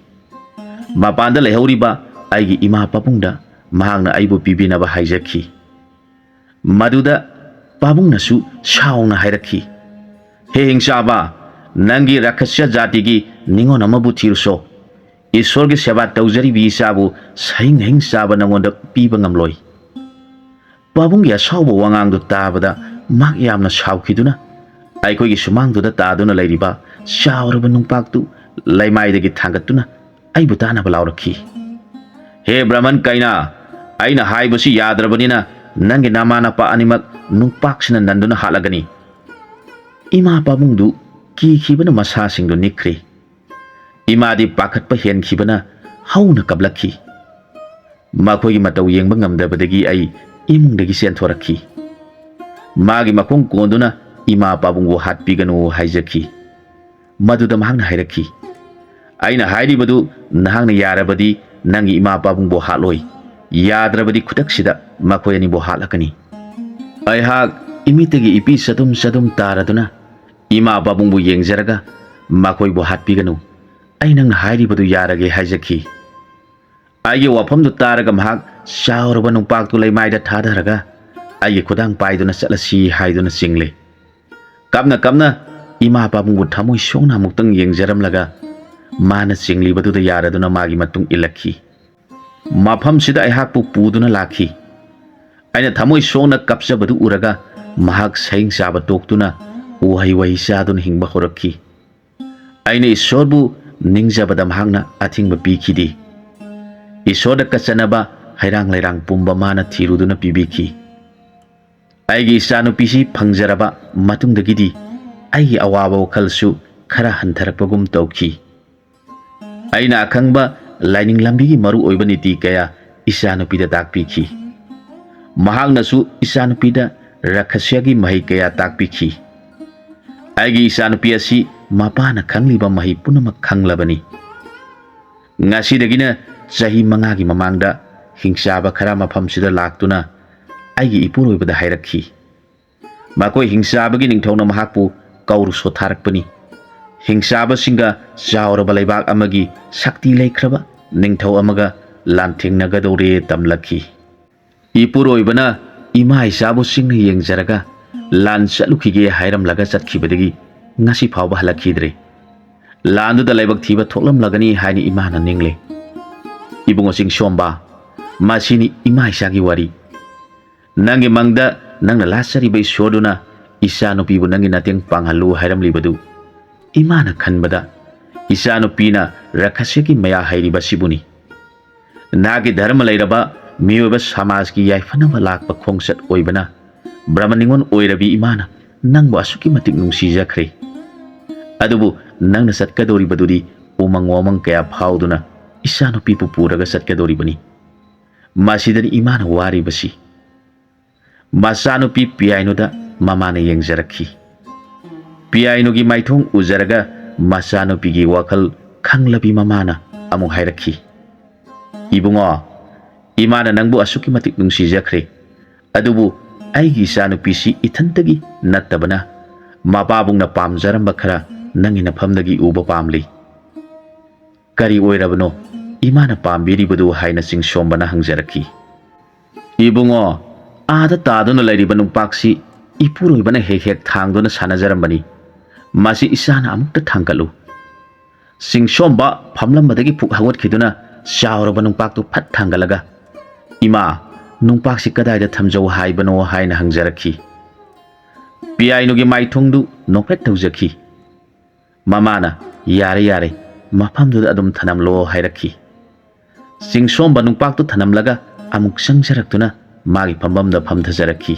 ꯃꯄꯥꯟꯗ ꯂꯩꯍꯧꯔꯤꯕ ꯑꯩꯒꯤ ꯏꯃꯥ ꯄꯥꯕꯨꯡꯗ ꯃꯍꯥꯛꯅ ꯑꯩꯕꯨ ꯄꯤꯕꯤꯅꯕ ꯍꯥꯏꯖꯈꯤ꯫ ꯃꯗꯨꯗ ꯄꯥꯕꯨꯡꯅꯁꯨ ꯁꯥꯎꯅ ꯍꯥꯏꯔꯛꯈꯤ, "ꯍꯦ ꯍꯤꯡꯆꯥꯕ, ꯅꯪꯒꯤ ꯔꯥꯈꯁ꯭ꯌ ꯖꯥꯇꯤꯒꯤ ꯅꯤꯉꯣꯜ ꯑꯃꯕꯨ ꯊꯤꯔꯨꯁꯣ꯫ ꯏꯁꯣꯔꯒꯤ ꯁꯦꯕꯥ ꯇꯧꯖꯔꯤꯕꯤ ꯏꯆꯥꯕꯨ ꯁꯍꯤꯡ ꯍꯍꯤꯡ ꯆꯥꯕ ꯅꯪꯉꯣꯟꯗ ꯄꯤꯕ ꯉꯝꯂꯣꯏ꯫" ꯄꯥꯕꯨꯡꯒꯤ ꯑꯁꯥꯎꯕ ꯋꯥꯉꯥꯡꯗꯨ ꯇꯥꯕꯗ ꯃꯍꯥꯛ ꯌꯥꯝꯅ ꯁꯥꯎꯈꯤꯗꯨꯅ ꯑꯩꯈꯣꯏꯒꯤ ꯁꯨꯃꯥꯡꯗꯨꯗ ꯇꯥꯗꯨꯅ ꯂꯩꯔꯤꯕ ꯆꯥꯎꯔꯕ ꯅꯨꯡꯄꯥꯛꯇꯨ ꯂꯩꯃꯥꯏꯗꯒꯤ ꯊꯥꯡꯒꯠꯇꯨꯅ ꯑꯩꯕꯨ ꯇꯥꯅꯕ ꯂꯥꯎꯔꯛꯈꯤ꯫ "ꯍꯦ ꯕ꯭ꯔꯍꯃꯟ ꯀꯩꯅꯥ, ꯑꯩꯅ ꯍꯥꯏꯕꯁꯤ ꯌꯥꯗ꯭ꯔꯕꯅꯤꯅ ꯅꯪꯒꯤ ꯅꯃꯥ ꯅꯄꯥ ꯑꯅꯤꯃꯛ ꯅꯨꯡꯄꯥꯛꯁꯤꯅ ꯅꯟꯗꯨꯅ ꯍꯥꯠꯂꯒꯅꯤ꯫ ꯏꯃꯥ ꯄꯥꯕꯨꯡꯗꯨ ꯀꯤꯈꯤꯕꯅ ꯃꯁꯥꯁꯤꯡꯗꯨ ꯅꯤꯛꯈ꯭ꯔꯦ꯫ ꯏꯃꯥꯗꯤ ꯄꯥꯈꯠꯄ ꯍꯦꯟꯈꯤꯕꯅ ꯍꯧꯅ ꯀꯞꯂꯛꯈꯤ꯫ ꯃꯈꯣꯏꯒꯤ ꯃꯇꯧ ꯌꯦꯡꯕ ꯉꯝꯗꯕꯗꯒꯤ ꯑꯩ ꯏꯃꯨꯡꯗꯒꯤ ꯆꯦꯟꯊꯣꯔꯛꯈꯤ꯫ ꯃꯥꯒꯤ ꯃꯈꯣꯡ ꯀꯣꯟꯗꯨꯅ ꯏꯃꯥ ꯄꯥꯕꯨꯡꯕꯨ ꯍꯥꯠꯄꯤꯒꯅꯨ ꯍꯥꯏꯖꯈꯤ꯫ ꯃꯗꯨꯗ ꯃꯍꯥꯛꯅ ꯍꯥꯏꯔꯛꯈꯤ, "ꯑꯩꯅ ꯍꯥꯏꯔꯤꯕꯗꯨ ꯅꯍꯥꯛꯅ ꯌꯥꯔꯕꯗꯤ ꯅꯪꯒꯤ ꯏꯃꯥ ꯄꯥꯕꯨꯡꯕꯨ ꯍꯥꯠꯂꯣꯏ, ꯌꯥꯗ꯭ꯔꯕꯗꯤ ꯈꯨꯗꯛꯁꯤꯗ ꯃꯈꯣꯏ ꯑꯅꯤꯕꯨ ꯍꯥꯠꯂꯛꯀꯅꯤ꯫" ꯑꯩꯍꯥꯛ ꯏꯃꯤꯠꯇꯒꯤ ꯏꯄꯤ ꯆꯗꯨꯝ ꯆꯗꯨꯝ ꯇꯥꯔꯗꯨꯅ ꯏꯃꯥ ꯄꯥꯕꯨꯡꯕꯨ ꯌꯦꯡꯖꯔꯒ ꯃꯈꯣꯏꯕꯨ ꯍꯥꯠꯄꯤꯒꯅꯨ, ꯑꯩ ꯅꯪꯅ ꯍꯥꯏꯔꯤꯕꯗꯨ ꯌꯥꯔꯒꯦ ꯍꯥꯏꯖꯈꯤ꯫ ꯑꯩꯒꯤ ꯋꯥꯐꯝꯗꯨ ꯇꯥꯔꯒ ꯃꯍꯥꯛ ꯆꯥꯎꯔꯕ ꯅꯨꯡꯄꯥꯛꯇꯨ ꯂꯩꯃꯥꯏꯗ ꯊꯥꯗꯔꯒ ꯑꯩꯒꯤ ꯈꯨꯗꯥꯡ ꯄꯥꯏꯗꯨꯅ ꯆꯠꯂꯁꯤ ꯍꯥꯏꯗꯨꯅ ꯆꯤꯡꯂꯦ꯫ ꯀꯞꯅ ꯀꯞꯅ ꯏꯃꯥ ꯄꯥꯕꯨꯡꯕꯨ ꯊꯃꯣꯏ ꯁꯣꯛꯅ ꯑꯃꯨꯛꯇꯪ ꯌꯦꯡꯖꯔꯝꯂꯒ ꯃꯥꯅ ꯆꯤꯡꯂꯤꯕꯗꯨꯗ ꯌꯥꯔꯗꯨꯅ ꯃꯥꯒꯤ ꯃꯇꯨꯡ ꯏꯜꯂꯛꯈꯤ꯫ ꯃꯐꯝꯁꯤꯗ ꯑꯩꯍꯥꯛꯄꯨ ꯄꯨꯗꯨꯅ ꯂꯥꯛꯈꯤ꯫ ꯑꯩꯅ ꯊꯃꯣꯏ ꯁꯣꯛꯅ ꯀꯞꯆꯕꯗꯨ ꯎꯔꯒ ꯃꯍꯥꯛ ꯁꯌꯦꯡ ꯆꯥꯕ ꯇꯣꯛꯇꯨꯅ ꯎꯍꯩ ꯋꯥꯍꯩ ꯆꯥꯗꯨꯅ ꯍꯤꯡꯕ ꯍꯧꯔꯛꯈꯤ꯫ ꯑꯩꯅ ꯏꯁꯣꯔꯕꯨ ꯅꯤꯡꯖꯕꯗ ꯃꯍꯥꯛꯅ ꯑꯊꯤꯡꯕ ꯄꯤꯈꯤꯗꯦ꯫ ꯏꯁꯣꯔꯗ ꯀꯠꯆꯅꯕ ꯍꯩꯔꯥꯡ ꯂꯩꯔꯥꯡ ꯄꯨꯝꯕ ꯃꯥꯅ ꯊꯤꯔꯨꯗꯨꯅ ꯄꯤꯕꯤꯈꯤ꯫ ꯑꯩꯒꯤ ꯏꯆꯥꯅꯨꯄꯤꯁꯤ ꯐꯪꯖꯔꯕ ꯃꯇꯨꯡꯗꯒꯤꯗꯤ ꯑꯩꯒꯤ ꯑꯋꯥꯕ ꯋꯥꯈꯜꯁꯨ ꯈꯔ ꯍꯟꯊꯔꯛꯄꯒꯨꯝ ꯇꯧꯈꯤ꯫ ꯑꯩꯅ ꯑꯈꯪꯕ ꯂꯥꯏꯅꯤꯡ ꯂꯝꯕꯤꯒꯤ ꯃꯔꯨ ꯑꯣꯏꯕ ꯅꯤꯇꯤ ꯀꯌꯥ ꯏꯆꯥꯅꯨꯄꯤꯗ ꯇꯥꯛꯄꯤꯈꯤ꯫ ꯃꯍꯥꯛꯅꯁꯨ ꯏꯆꯥꯅꯨꯄꯤꯗ ꯔꯥꯈꯁ꯭ꯌꯒꯤ ꯃꯍꯩ ꯀꯌꯥ ꯇꯥꯛꯄꯤꯈꯤ꯫ ꯑꯩꯒꯤ ꯏꯆꯥꯅꯨꯄꯤ ꯑꯁꯤ ꯃꯄꯥꯅ ꯈꯪꯂꯤꯕ ꯃꯍꯩ ꯄꯨꯝꯅꯃꯛ ꯈꯪꯂꯕꯅꯤ꯫ ꯉꯁꯤꯗꯒꯤꯅ ꯆꯍꯤ ꯃꯉꯥꯒꯤ ꯃꯃꯥꯡꯗ ꯍꯤꯡꯆꯥꯕ ꯈꯔ ꯃꯐꯝꯁꯤꯗ ꯂꯥꯛꯇꯨꯅ ꯑꯩꯒꯤ ꯏꯄꯨꯔꯣꯏꯕꯗ ꯍꯥꯏꯔꯛꯈꯤ꯫ ꯃꯈꯣꯏ ꯍꯤꯡꯆꯥꯕꯒꯤ ꯅꯤꯡꯊꯧꯅ ꯃꯍꯥꯛꯄꯨ ꯀꯧꯔꯨ ꯁꯣꯊꯥꯔꯛꯄꯅꯤ꯫ ꯍꯤꯡꯆꯥꯕꯁꯤꯡꯒ ꯆꯥꯎꯔꯕ ꯂꯩꯕꯥꯛ ꯑꯃꯒꯤ ꯁꯛꯇꯤ ꯂꯩꯈ꯭ꯔꯕ ꯅꯤꯡꯊꯧ ꯑꯃꯒ ꯂꯥꯟꯊꯦꯡꯅꯒꯗꯧꯔꯦ ꯇꯝꯂꯛꯈꯤ꯫ ꯏꯄꯨꯔꯣꯏꯕꯅ ꯏꯃꯥ ꯏꯆꯥꯕꯨ ꯆꯤꯡꯅ ꯌꯦꯡꯖꯔꯒ ꯂꯥꯟ ꯆꯠꯂꯨꯈꯤꯒꯦ ꯍꯥꯏꯔꯝꯂꯒ ꯆꯠꯈꯤꯕꯗꯒꯤ ꯉꯁꯤ ꯐꯥꯎꯕ ꯍꯜꯂꯛꯈꯤꯗ꯭ꯔꯦ꯫ ꯂꯥꯟꯗꯨꯗ ꯂꯥꯏꯕꯛ ꯊꯤꯕ ꯊꯣꯛꯂꯝꯂꯒꯅꯤ ꯍꯥꯏꯅ ꯏꯃꯥꯅ ꯅꯤꯡꯂꯦ꯫ ꯏꯕꯨꯡꯉꯣ ꯆꯤꯡꯁꯣꯝꯕ, ꯃꯁꯤꯅꯤ ꯏꯃꯥ ꯏꯆꯥꯒꯤ ꯋꯥꯔꯤ꯫ ꯅꯪꯒꯤ ꯃꯪꯗ ꯅꯪꯅ ꯂꯥꯠꯆꯔꯤꯕ ꯏꯁꯣꯔꯗꯨꯅ ꯏꯆꯥꯅꯨꯄꯤꯕꯨ ꯅꯪꯒꯤ ꯃꯇꯦꯡ ꯄꯥꯡꯍꯜꯂꯨ ꯍꯥꯏꯔꯝꯂꯤꯕꯗꯨ ꯏꯃꯥꯅ ꯈꯟꯕꯗ ꯏꯆꯥꯅꯨꯄꯤꯅ ꯔꯥꯈꯁ꯭ꯌꯒꯤ ꯃꯌꯥ ꯍꯩꯔꯤꯕ ꯑꯁꯤꯕꯨꯅꯤ꯫ ꯅꯍꯥꯛꯀꯤ ꯙꯔꯃ ꯂꯩꯔꯕ ꯃꯤꯑꯣꯏꯕ ꯁꯃꯥꯖꯀꯤ ꯌꯥꯏꯐꯅꯕ ꯂꯥꯛꯄ ꯈꯣꯡꯆꯠ ꯑꯣꯏꯕꯅ ꯕ꯭ꯔꯍꯃ ꯅꯤꯉꯣꯜ ꯑꯣꯏꯔꯕꯤ ꯏꯃꯥꯅ ꯅꯪꯕꯨ ꯑꯁꯨꯛꯀꯤ ꯃꯇꯤꯛ ꯅꯨꯡꯁꯤꯖꯈ꯭ꯔꯦ꯫ ꯑꯗꯨꯕꯨ ꯅꯪꯅ ꯆꯠꯀꯗꯧꯔꯤꯕꯗꯨꯗꯤ ꯎꯃꯪ ꯋꯥꯃꯪ ꯀꯌꯥ ꯐꯥꯎꯗꯨꯅ ꯏꯆꯥꯅꯨꯄꯤꯕꯨ ꯄꯨꯔꯒ ꯆꯠꯀꯗꯧꯔꯤꯕꯅꯤ꯫ ꯃꯁꯤꯗꯅꯤ ꯏꯃꯥꯅ ꯋꯥꯔꯤꯕꯁꯤ꯫ ꯃꯆꯥꯅꯨꯄꯤ ꯄꯤꯌꯥꯏꯅꯨꯗ ꯃꯃꯥꯅ ꯌꯦꯡꯖꯔꯛꯈꯤ꯫ ꯄꯤꯌꯥꯏꯅꯨꯒꯤ ꯃꯥꯏꯊꯣꯡ ꯎꯖꯔꯒ ꯃꯆꯥꯅꯨꯄꯤꯒꯤ ꯋꯥꯈꯜ ꯈꯪꯂꯕꯤ ꯃꯃꯥꯅ ꯑꯃꯨꯛ ꯍꯥꯏꯔꯛꯈꯤ, "ꯏꯕꯨꯡꯉꯣ, ꯏꯃꯥꯅ ꯅꯪꯕꯨ ꯑꯁꯨꯛꯀꯤ ꯃꯇꯤꯛ ꯅꯨꯡꯁꯤꯖꯈ꯭ꯔꯦ꯫ ꯑꯗꯨꯕꯨ ꯑꯩꯒꯤ ꯏꯆꯥꯅꯨꯄꯤꯁꯤ ꯏꯊꯟꯇꯒꯤ ꯅꯠꯇꯕꯅ ꯃꯄꯥꯕꯨꯡꯅ ꯄꯥꯝꯖꯔꯝꯕ ꯈꯔ ꯅꯪꯒꯤ ꯅꯐꯝꯗꯒꯤ ꯎꯕ ꯄꯥꯝꯂꯤ꯫" "ꯀꯔꯤ ꯑꯣꯏꯔꯕꯅꯣ ꯏꯃꯥꯅ ꯄꯥꯝꯕꯤꯔꯤꯕꯗꯨ?" ꯍꯥꯏꯅ ꯆꯤꯡꯁꯣꯝꯕꯅ ꯍꯪꯖꯔꯛꯈꯤ꯫ "ꯏꯕꯨꯡꯉꯣ, ꯑꯥꯗ ꯇꯥꯗꯨꯅ ꯂꯩꯔꯤꯕ ꯅꯨꯡꯄꯥꯛꯁꯤ ꯏꯄꯨꯔꯣꯏꯕꯅ ꯍꯦꯛ ꯍꯦꯛ ꯊꯥꯡꯗꯨꯅ ꯁꯥꯟꯅꯖꯔꯝꯕꯅꯤ꯫ ꯃꯁꯤ ꯏꯆꯥꯅ ꯑꯃꯨꯛꯇ ꯊꯥꯡꯒꯠꯂꯨ꯫" ꯆꯤꯡꯁꯣꯝꯕ ꯐꯝꯂꯝꯕꯗꯒꯤ ꯐꯨꯛ ꯍꯧꯒꯠꯈꯤꯗꯨꯅ ꯆꯥꯎꯔꯕ ꯅꯨꯡꯄꯥꯛꯇꯨ ꯐꯠ ꯊꯥꯡꯒꯠꯂꯒ, "ꯏꯃꯥ, ꯅꯨꯡꯄꯥꯛꯁꯤ ꯀꯗꯥꯏꯗ ꯊꯝꯖꯧ ꯍꯥꯏꯕꯅꯣ?" ꯍꯥꯏꯅ ꯍꯪꯖꯔꯛꯈꯤ꯫ ꯄꯤꯌꯥꯏꯅꯨꯒꯤ ꯃꯥꯏꯊꯣꯡꯗꯨ ꯅꯣꯛꯐꯦꯠ ꯇꯧꯖꯈꯤ꯫ ꯃꯃꯥꯅ, "ꯌꯥꯔꯦ, ꯌꯥꯔꯦ, ꯃꯐꯝꯗꯨꯗ ꯑꯗꯨꯝ ꯊꯅꯝꯂꯣ" ꯍꯥꯏꯔꯛꯈꯤ꯫ ꯆꯤꯡꯁꯣꯝꯕ ꯅꯨꯡꯄꯥꯛꯇꯨ ꯊꯅꯝꯂꯒ ꯑꯃꯨꯛ ꯆꯪꯖꯔꯛꯇꯨꯅ ꯃꯥꯒꯤ ꯐꯝꯐꯝꯗ ꯐꯝꯊꯖꯔꯛꯈꯤ꯫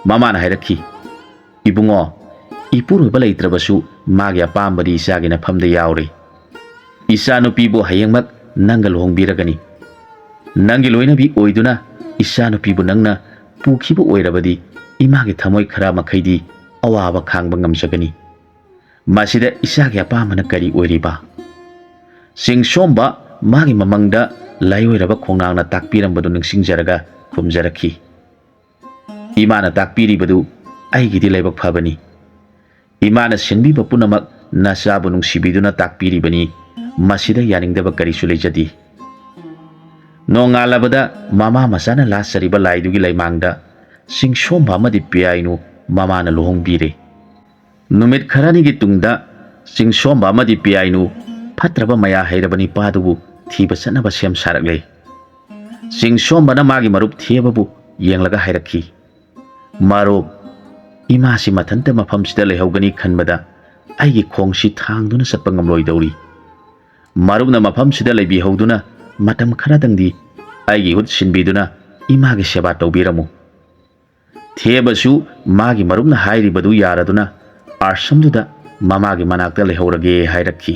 ꯃꯃꯥꯅ ꯍꯥꯏꯔꯛꯈꯤ, "ꯏꯕꯨꯡꯉꯣ, ꯏꯄꯨꯔꯣꯏꯕ ꯂꯩꯇ꯭ꯔꯕꯁꯨ ꯃꯥꯒꯤ ꯑꯄꯥꯝꯕꯗꯤ ꯏꯆꯥꯒꯤ ꯅꯐꯝꯗ ꯌꯥꯎꯔꯦ꯫ ꯏꯆꯥꯅꯨꯄꯤꯕꯨ ꯍꯌꯦꯡꯃꯛ ꯅꯪꯒ ꯂꯨꯍꯣꯡꯕꯤꯔꯒꯅꯤ꯫ ꯅꯪꯒꯤ ꯂꯣꯏꯅꯕꯤ ꯑꯣꯏꯗꯨꯅ ꯏꯆꯥꯅꯨꯄꯤꯕꯨ ꯅꯪꯅ ꯄꯨꯈꯤꯕ ꯑꯣꯏꯔꯕꯗꯤ ꯏꯃꯥꯒꯤ ꯊꯃꯣꯏ ꯈꯔ ꯃꯈꯩꯗꯤ ꯑꯋꯥꯕ ꯈꯥꯡꯕ ꯉꯝꯖꯒꯅꯤ꯫ ꯃꯁꯤꯗ ꯏꯆꯥꯒꯤ ꯑꯄꯥꯝꯕꯅ ꯀꯔꯤ ꯑꯣꯏꯔꯤꯕ?" ꯆꯤꯡꯁꯣꯝꯕ ꯃꯥꯒꯤ ꯃꯃꯪꯗ ꯂꯥꯏꯑꯣꯏꯔꯕ ꯈꯣꯡꯅꯥꯡꯅ ꯇꯥꯛꯄꯤꯔꯝꯕꯗꯨ ꯅꯤꯡꯁꯤꯡꯖꯔꯒ ꯈꯨꯝꯖꯔꯛꯈꯤ, "ꯏꯃꯥꯅ ꯇꯥꯛꯄꯤꯔꯤꯕꯗꯨ ꯑꯩꯒꯤꯗꯤ ꯂꯥꯏꯕꯛ ꯐꯕꯅꯤ꯫ ꯏꯃꯥꯅ ꯁꯤꯟꯕꯤꯕ ꯄꯨꯝꯅꯃꯛ ꯅꯆꯥꯕꯨ ꯅꯨꯡꯁꯤꯕꯤꯗꯨꯅ ꯇꯥꯛꯄꯤꯔꯤꯕꯅꯤ꯫ ꯃꯁꯤꯗ ꯌꯥꯅꯤꯡꯗꯕ ꯀꯔꯤꯁꯨ ꯂꯩꯖꯗꯦ꯫" ꯅꯣꯡꯉꯥꯜꯂꯕꯗ ꯃꯃꯥ ꯃꯆꯥꯅ ꯂꯥꯠꯆꯔꯤꯕ ꯂꯥꯏꯗꯨꯒꯤ ꯂꯩꯃꯥꯡꯗ ꯆꯤꯡꯁꯣꯝꯕ ꯑꯃꯗꯤ ꯄꯤꯌꯥꯏꯅꯨ ꯃꯃꯥꯅ ꯂꯨꯍꯣꯡꯕꯤꯔꯦ꯫ ꯅꯨꯃꯤꯠ ꯈꯔꯅꯤꯒꯤ ꯇꯨꯡꯗ ꯆꯤꯡꯁꯣꯝꯕ ꯑꯃꯗꯤ ꯄꯤꯌꯥꯏꯅꯨ ꯐꯠꯇ꯭ꯔꯕ ꯃꯌꯥ ꯍꯩꯔꯕ ꯅꯤꯄꯥꯗꯨꯕꯨ ꯊꯤꯕ ꯆꯠꯅꯕ ꯁꯦꯝ ꯁꯥꯔꯛꯂꯦ꯫ ꯆꯤꯡꯁꯣꯝꯕꯅ ꯃꯥꯒꯤ ꯃꯔꯨꯞ ꯊꯦꯕꯕꯨ ꯌꯦꯡꯂꯒ ꯍꯥꯏꯔꯛꯈꯤ, "ꯃꯔꯨꯞ, ꯏꯃꯥꯁꯤ ꯃꯊꯟꯇ ꯃꯐꯝꯁꯤꯗ ꯂꯩꯍꯧꯒꯅꯤ ꯈꯟꯕꯗ ꯑꯩꯒꯤ ꯈꯣꯡꯁꯤ ꯊꯥꯡꯗꯨꯅ ꯆꯠꯄ ꯉꯝꯂꯣꯏꯗꯧꯔꯤ꯫ ꯃꯔꯨꯞꯅ ꯃꯐꯝꯁꯤꯗ ꯂꯩꯕꯤꯍꯧꯗꯨꯅ ꯃꯇꯝ ꯈꯔꯗꯪꯗꯤ ꯑꯩꯒꯤ ꯍꯨꯠ ꯁꯤꯟꯕꯤꯗꯨꯅ ꯏꯃꯥꯒꯤ ꯁꯦꯕꯥ ꯇꯧꯕꯤꯔꯝꯃꯨ꯫ ꯊꯦꯕꯁꯨ ꯃꯥꯒꯤ ꯃꯔꯨꯞꯅ ꯍꯥꯏꯔꯤꯕꯗꯨ ꯌꯥꯔꯗꯨꯅ ꯑꯥꯁ꯭ꯔꯝꯗꯨꯗ ꯃꯃꯥꯒꯤ ꯃꯅꯥꯛꯇ ꯂꯩꯍꯧꯔꯒꯦ ꯍꯥꯏꯔꯛꯈꯤ꯫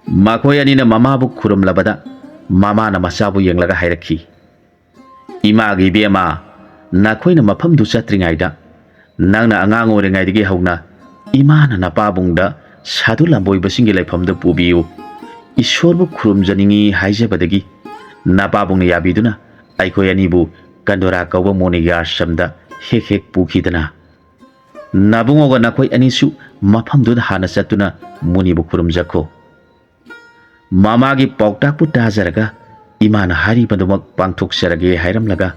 ꯃꯈꯣꯏ ꯑꯅꯤꯅ ꯃꯃꯥꯕꯨ ꯈꯨꯔꯨꯝꯂꯕꯗ ꯃꯃꯥꯅ ꯃꯆꯥꯕꯨ ꯌꯦꯡꯂꯒ ꯍꯥꯏꯔꯛꯈꯤ, "ꯏꯃꯥꯒꯤ ꯏꯕꯦꯝꯃ, ꯅꯈꯣꯏꯅ ꯃꯐꯝꯗꯨ ꯆꯠꯇ꯭ꯔꯤꯉꯩꯗ ꯅꯪꯅ ꯑꯉꯥꯡ ꯑꯣꯏꯔꯤꯉꯩꯗꯒꯤ ꯍꯧꯅ ꯏꯃꯥꯅ ꯅꯄꯥꯕꯨꯡꯗ ꯁꯥꯗꯨ ꯂꯝꯕꯣꯏꯕꯁꯤꯡꯒꯤ ꯂꯩꯐꯝꯗ ꯄꯨꯕꯤꯌꯨ, ꯏꯁꯣꯔꯕꯨ ꯈꯨꯔꯨꯝꯖꯅꯤꯡꯏ ꯍꯥꯏꯖꯕꯗꯒꯤ ꯅꯄꯥꯕꯨꯡꯅ ꯌꯥꯕꯤꯗꯨꯅ ꯑꯩꯈꯣꯏ ꯑꯅꯤꯕꯨ ꯀꯟꯗꯣꯔꯥ ꯀꯧꯕ ꯃꯨꯅꯤꯒꯤ ꯑꯥꯁ꯭ꯔꯝꯗ ꯍꯦꯛ ꯍꯦꯛ ꯄꯨꯈꯤꯗꯅ꯫ ꯅꯕꯨꯡꯉꯣꯒ ꯅꯈꯣꯏ ꯑꯅꯤꯁꯨ ꯃꯐꯝꯗꯨꯗ ꯍꯥꯟꯅ ꯆꯠꯇꯨꯅ ꯃꯨꯅꯤꯕꯨ ꯈꯨꯔꯨꯝꯖꯈꯣ꯫" ꯃꯃꯥꯒꯤ ꯄꯥꯎꯇꯥꯛꯄꯨ ꯇꯥꯖꯔꯒ ꯏꯃꯥꯅ ꯍꯥꯏꯔꯤꯕꯗꯨꯃꯛ ꯄꯥꯡꯊꯣꯛꯆꯔꯒꯦ ꯍꯥꯏꯔꯝꯂꯒ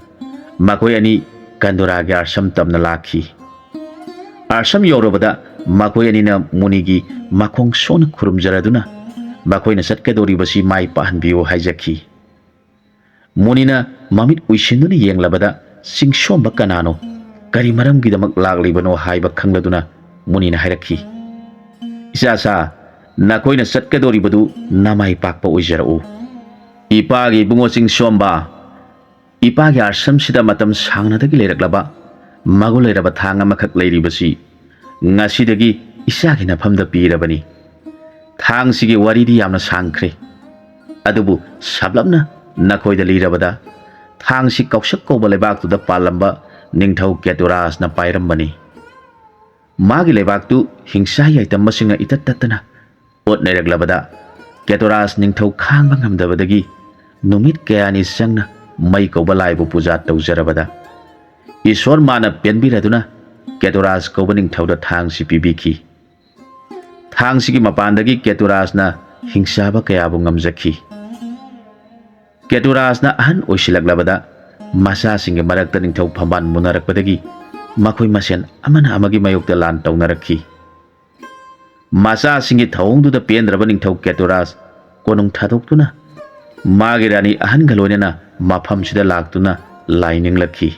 ꯃꯈꯣꯏ ꯑꯅꯤ ꯀꯟꯗꯣꯔꯥꯒꯤ ꯑꯥꯁ꯭ꯔꯝ ꯇꯝꯅ ꯂꯥꯛꯈꯤ꯫ ꯑꯥꯁ꯭ꯔꯝ ꯌꯧꯔꯕꯗ ꯃꯈꯣꯏ ꯑꯅꯤꯅ ꯃꯨꯅꯤꯒꯤ ꯃꯈꯣꯡ ꯁꯣꯟꯅ ꯈꯨꯔꯨꯝꯖꯔꯗꯨꯅ ꯃꯈꯣꯏꯅ ꯆꯠꯀꯗꯧꯔꯤꯕꯁꯤ ꯃꯥꯏ ꯄꯥꯛꯍꯟꯕꯤꯌꯨ ꯍꯥꯏꯖꯈꯤ꯫ ꯃꯨꯅꯤꯅ ꯃꯃꯤꯠ ꯎꯏꯁꯤꯟꯗꯨꯅ ꯌꯦꯡꯂꯕꯗ ꯆꯤꯡꯁꯣꯝꯕ ꯀꯅꯥꯅꯣ, ꯀꯔꯤ ꯃꯔꯝꯒꯤꯗꯃꯛ ꯂꯥꯛꯂꯤꯕꯅꯣ ꯍꯥꯏꯕ ꯈꯪꯂꯗꯨꯅ ꯃꯨꯅꯤꯅ ꯍꯥꯏꯔꯛꯈꯤ, "ꯏꯆꯥꯁꯥ, ꯅꯈꯣꯏꯅ ꯆꯠꯀꯗꯧꯔꯤꯕꯗꯨ ꯅꯃꯥꯏ ꯄꯥꯛꯄ ꯑꯣꯏꯖꯔꯛꯎ꯫" "ꯏꯄꯥꯒꯤ ꯏꯕꯨꯡꯉꯣ ꯆꯤꯡꯁꯣꯝꯕ, ꯏꯄꯥꯒꯤ ꯑꯥꯁ꯭ꯔꯝꯁꯤꯗ ꯃꯇꯝ ꯁꯥꯡꯅꯗꯒꯤ ꯂꯩꯔꯛꯂꯕ ꯃꯒꯨꯟ ꯂꯩꯔꯕ ꯊꯥꯡ ꯑꯃꯈꯛ ꯂꯩꯔꯤꯕꯁꯤ ꯉꯁꯤꯗꯒꯤ ꯏꯆꯥꯒꯤ ꯅꯐꯝꯗ ꯄꯤꯔꯕꯅꯤ꯫ ꯊꯥꯡꯁꯤꯒꯤ ꯋꯥꯔꯤꯗꯤ ꯌꯥꯝꯅ ꯁꯥꯡꯈ꯭ꯔꯦ, ꯑꯗꯨꯕꯨ ꯁꯝꯂꯞꯅ ꯅꯈꯣꯏꯗ ꯂꯤꯔꯕꯗ, ꯊꯥꯡꯁꯤ ꯀꯧꯁꯛ ꯀꯧꯕ ꯂꯩꯕꯥꯛꯇꯨꯗ ꯄꯥꯜꯂꯝꯕ ꯅꯤꯡꯊꯧ ꯀꯦꯇꯨꯔꯥꯖꯅ ꯄꯥꯏꯔꯝꯕꯅꯤ꯫ ꯃꯥꯒꯤ ꯂꯩꯕꯥꯛꯇꯨ ꯍꯤꯡꯁꯥ ꯌꯥꯏꯇꯝꯕꯁꯤꯡꯅ ꯏꯇꯠ ꯇꯠꯇꯅ ꯑꯣꯠ ꯅꯩꯔꯛꯂꯕꯗ, ꯀꯦꯇꯨꯔꯥꯖ ꯅꯤꯡꯊꯧ ꯈꯥꯡꯕ ꯉꯝꯗꯕꯗꯒꯤ ꯅꯨꯃꯤꯠ ꯀꯌꯥꯅꯤ ꯆꯪꯅ ꯃꯩ ꯀꯧꯕ ꯂꯥꯏꯕꯨ ꯄꯨꯖꯥ ꯇꯧꯖꯔꯕꯗ, ꯏꯁꯣꯔ ꯃꯥꯅ ꯄꯦꯟꯕꯤꯔꯗꯨꯅ ꯀꯦꯇꯨꯔꯥꯖ ꯀꯧꯕ ꯅꯤꯡꯊꯧꯗ ꯊꯥꯡꯁꯤ ꯄꯤꯕꯤꯈꯤ꯫ ꯊꯥꯡꯁꯤꯒꯤ ꯃꯄꯥꯟꯗꯒꯤ ꯀꯦꯇꯨꯔꯥꯖꯅ ꯍꯤꯡꯆꯥꯕ ꯀꯌꯥꯕꯨ ꯉꯝꯖꯈꯤ꯫ ꯀꯦꯇꯨꯔꯥꯖꯅ ꯑꯍꯟ ꯑꯣꯏꯁꯤꯜꯂꯛꯂꯕꯗ ꯃꯆꯥꯁꯤꯡꯒꯤ ꯃꯔꯛꯇ ꯅꯤꯡꯊꯧ ꯐꯝꯕꯥꯜ ꯃꯨꯟꯅꯔꯛꯄꯗꯒꯤ ꯃꯈꯣꯏ ꯃꯁꯦꯟ ꯑꯃꯅ ꯑꯃꯒꯤ ꯃꯥꯌꯣꯛꯇ ꯂꯥꯟ ꯇꯧꯅꯔꯛꯈꯤ꯫ ꯃꯆꯥꯁꯤꯡꯒꯤ ꯊꯧꯑꯣꯡꯗꯨꯗ ꯄꯦꯟꯗ꯭ꯔꯕ ꯅꯤꯡꯊꯧ ꯀꯦꯇꯨꯔꯥꯖ ꯀꯣꯅꯨꯡ ꯊꯥꯗꯣꯛꯇꯨꯅ ꯃꯥꯒꯤ ꯔꯥꯅꯤ ꯑꯍꯟꯒ ꯂꯣꯏꯅꯅ ꯃꯐꯝꯁꯤꯗ ꯂꯥꯛꯇꯨꯅ ꯂꯥꯏ ꯅꯤꯡꯂꯛꯈꯤ꯫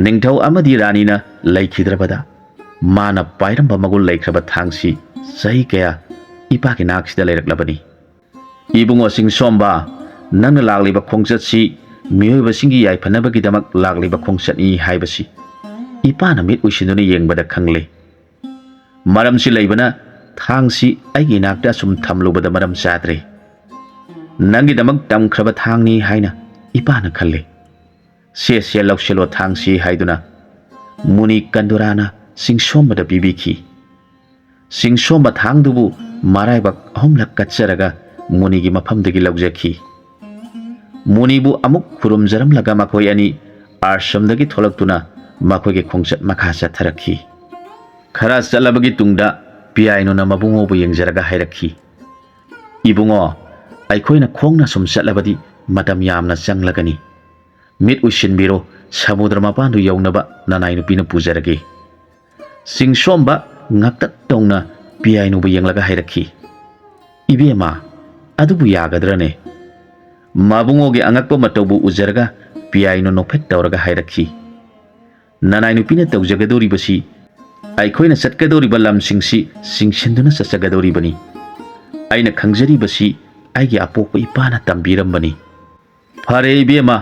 ꯅꯤꯡꯊꯧ ꯑꯃꯗꯤ ꯔꯥꯅꯤꯅ ꯂꯩꯈꯤꯗ꯭ꯔꯕꯗ ꯃꯥꯅ ꯄꯥꯏꯔꯝꯕ ꯃꯒꯨꯟ ꯂꯩꯈ꯭ꯔꯕ ꯊꯥꯡꯁꯤ ꯆꯍꯤ ꯀꯌꯥ ꯏꯄꯥꯒꯤ ꯅꯥꯛꯁꯤꯗ ꯂꯩꯔꯛꯂꯕꯅꯤ꯫ "ꯏꯕꯨꯡꯉꯣ ꯆꯤꯡꯁꯣꯝꯕ, ꯅꯪꯅ ꯂꯥꯛꯂꯤꯕ ꯈꯣꯡꯆꯠꯁꯤ ꯃꯤꯑꯣꯏꯕꯁꯤꯡꯒꯤ ꯌꯥꯏꯐꯅꯕꯒꯤꯗꯃꯛ ꯂꯥꯛꯂꯤꯕ ꯈꯣꯡꯆꯠꯅꯤ ꯍꯥꯏꯕꯁꯤ ꯏꯄꯥꯅ ꯃꯤꯠ ꯎꯏꯁꯤꯟꯗꯨꯅ ꯌꯦꯡꯕꯗ ꯈꯪꯂꯦ꯫ ꯃꯔꯝꯁꯤ ꯂꯩꯕꯅ ꯊꯥꯡꯁꯤ ꯑꯩꯒꯤ ꯏꯅꯥꯛꯇ ꯑꯁꯨꯝ ꯊꯝꯂꯨꯕꯗ ꯃꯔꯝ ꯆꯥꯗ꯭ꯔꯦ꯫ ꯅꯪꯒꯤꯗꯃꯛ ꯇꯝꯈ꯭ꯔꯕ ꯊꯥꯡꯅꯤ ꯍꯥꯏꯅ ꯏꯄꯥꯅ ꯈꯜꯂꯦ꯫ ꯁꯦ, ꯁꯦ, ꯂꯧꯁꯤꯜꯂꯣ ꯊꯥꯡꯁꯤ" ꯍꯥꯏꯗꯨꯅ ꯃꯨꯅꯤ ꯀꯟꯗꯨꯔꯥꯅ ꯆꯤꯡꯁꯣꯝꯕꯗ ꯄꯤꯕꯤꯈꯤ꯫ ꯆꯤꯡꯁꯣꯝꯕ ꯊꯥꯡꯗꯨꯕꯨ ꯃꯔꯥꯏꯕꯛ ꯑꯍꯨꯝꯂꯛ ꯀꯠꯆꯔꯒ ꯃꯨꯅꯤꯒꯤ ꯃꯐꯝꯗꯒꯤ ꯂꯧꯖꯈꯤ꯫ ꯃꯨꯅꯤꯕꯨ ꯑꯃꯨꯛ ꯈꯨꯔꯨꯝꯖꯔꯝꯂꯒ ꯃꯈꯣꯏ ꯑꯅꯤ ꯑꯥꯁ꯭ꯔꯝꯗꯒꯤ ꯊꯣꯛꯂꯛꯇꯨꯅ ꯃꯈꯣꯏꯒꯤ ꯈꯣꯡꯆꯠ ꯃꯈꯥ ꯆꯠꯊꯔꯛꯈꯤ꯫ ꯈꯔ ꯆꯠꯂꯕꯒꯤ ꯇꯨꯡꯗ ꯄꯤꯌꯥꯏꯅꯨꯅ ꯃꯕꯨꯡꯉꯣꯕꯨ ꯌꯦꯡꯖꯔꯒ ꯍꯥꯏꯔꯛꯈꯤ, "ꯏꯕꯨꯡꯉꯣ, ꯑꯩꯈꯣꯏꯅ ꯈꯣꯡꯅ ꯁꯨꯝ ꯆꯠꯂꯕꯗꯤ ꯃꯇꯝ ꯌꯥꯝꯅ ꯆꯪꯂꯒꯅꯤ꯫ ꯃꯤꯠ ꯎꯏꯁꯤꯟꯕꯤꯔꯣ, ꯁꯃꯨꯗ꯭ꯔ ꯃꯄꯥꯟꯗꯨ ꯌꯧꯅꯕ ꯅꯅꯥꯏ ꯅꯨꯄꯤꯅ ꯄꯨꯖꯔꯒꯦ"꯫ ꯆꯤꯡꯁꯣꯝꯕ ꯉꯛꯇꯛ ꯇꯧꯅ ꯄꯤꯌꯥꯏꯅꯨꯕꯨ ꯌꯦꯡꯂꯒ ꯍꯥꯏꯔꯛꯈꯤ, "ꯏꯕꯦꯝꯃ, ꯑꯗꯨꯕꯨ ꯌꯥꯒꯗ꯭ꯔꯅꯦ?" ꯃꯕꯨꯡꯉꯣꯒꯤ ꯑꯉꯛꯄ ꯃꯇꯧꯕꯨ ꯎꯖꯔꯒ ꯄꯤꯌꯥꯏꯅꯨ ꯅꯣꯛꯐꯦꯠ ꯇꯧꯔꯒ ꯍꯥꯏꯔꯛꯈꯤ, "ꯅꯅꯥꯏ ꯅꯨꯄꯤꯅ ꯇꯧꯖꯒꯗꯧꯔꯤꯕꯁꯤ ꯑꯩꯈꯣꯏꯅ ꯆꯠꯀꯗꯧꯔꯤꯕ ꯂꯝꯁꯤꯡꯁꯤ ꯆꯤꯡꯁꯤꯟꯗꯨꯅ ꯆꯠꯆꯒꯗꯧꯔꯤꯕꯅꯤ꯫ ꯑꯩꯅ ꯈꯪꯖꯔꯤꯕꯁꯤ ꯑꯩꯒꯤ ꯑꯄꯣꯛꯄ ꯏꯄꯥꯅ ꯇꯝꯕꯤꯔꯝꯕꯅꯤ"꯫ "ꯐꯔꯦ ꯏꯕꯦꯝꯃ,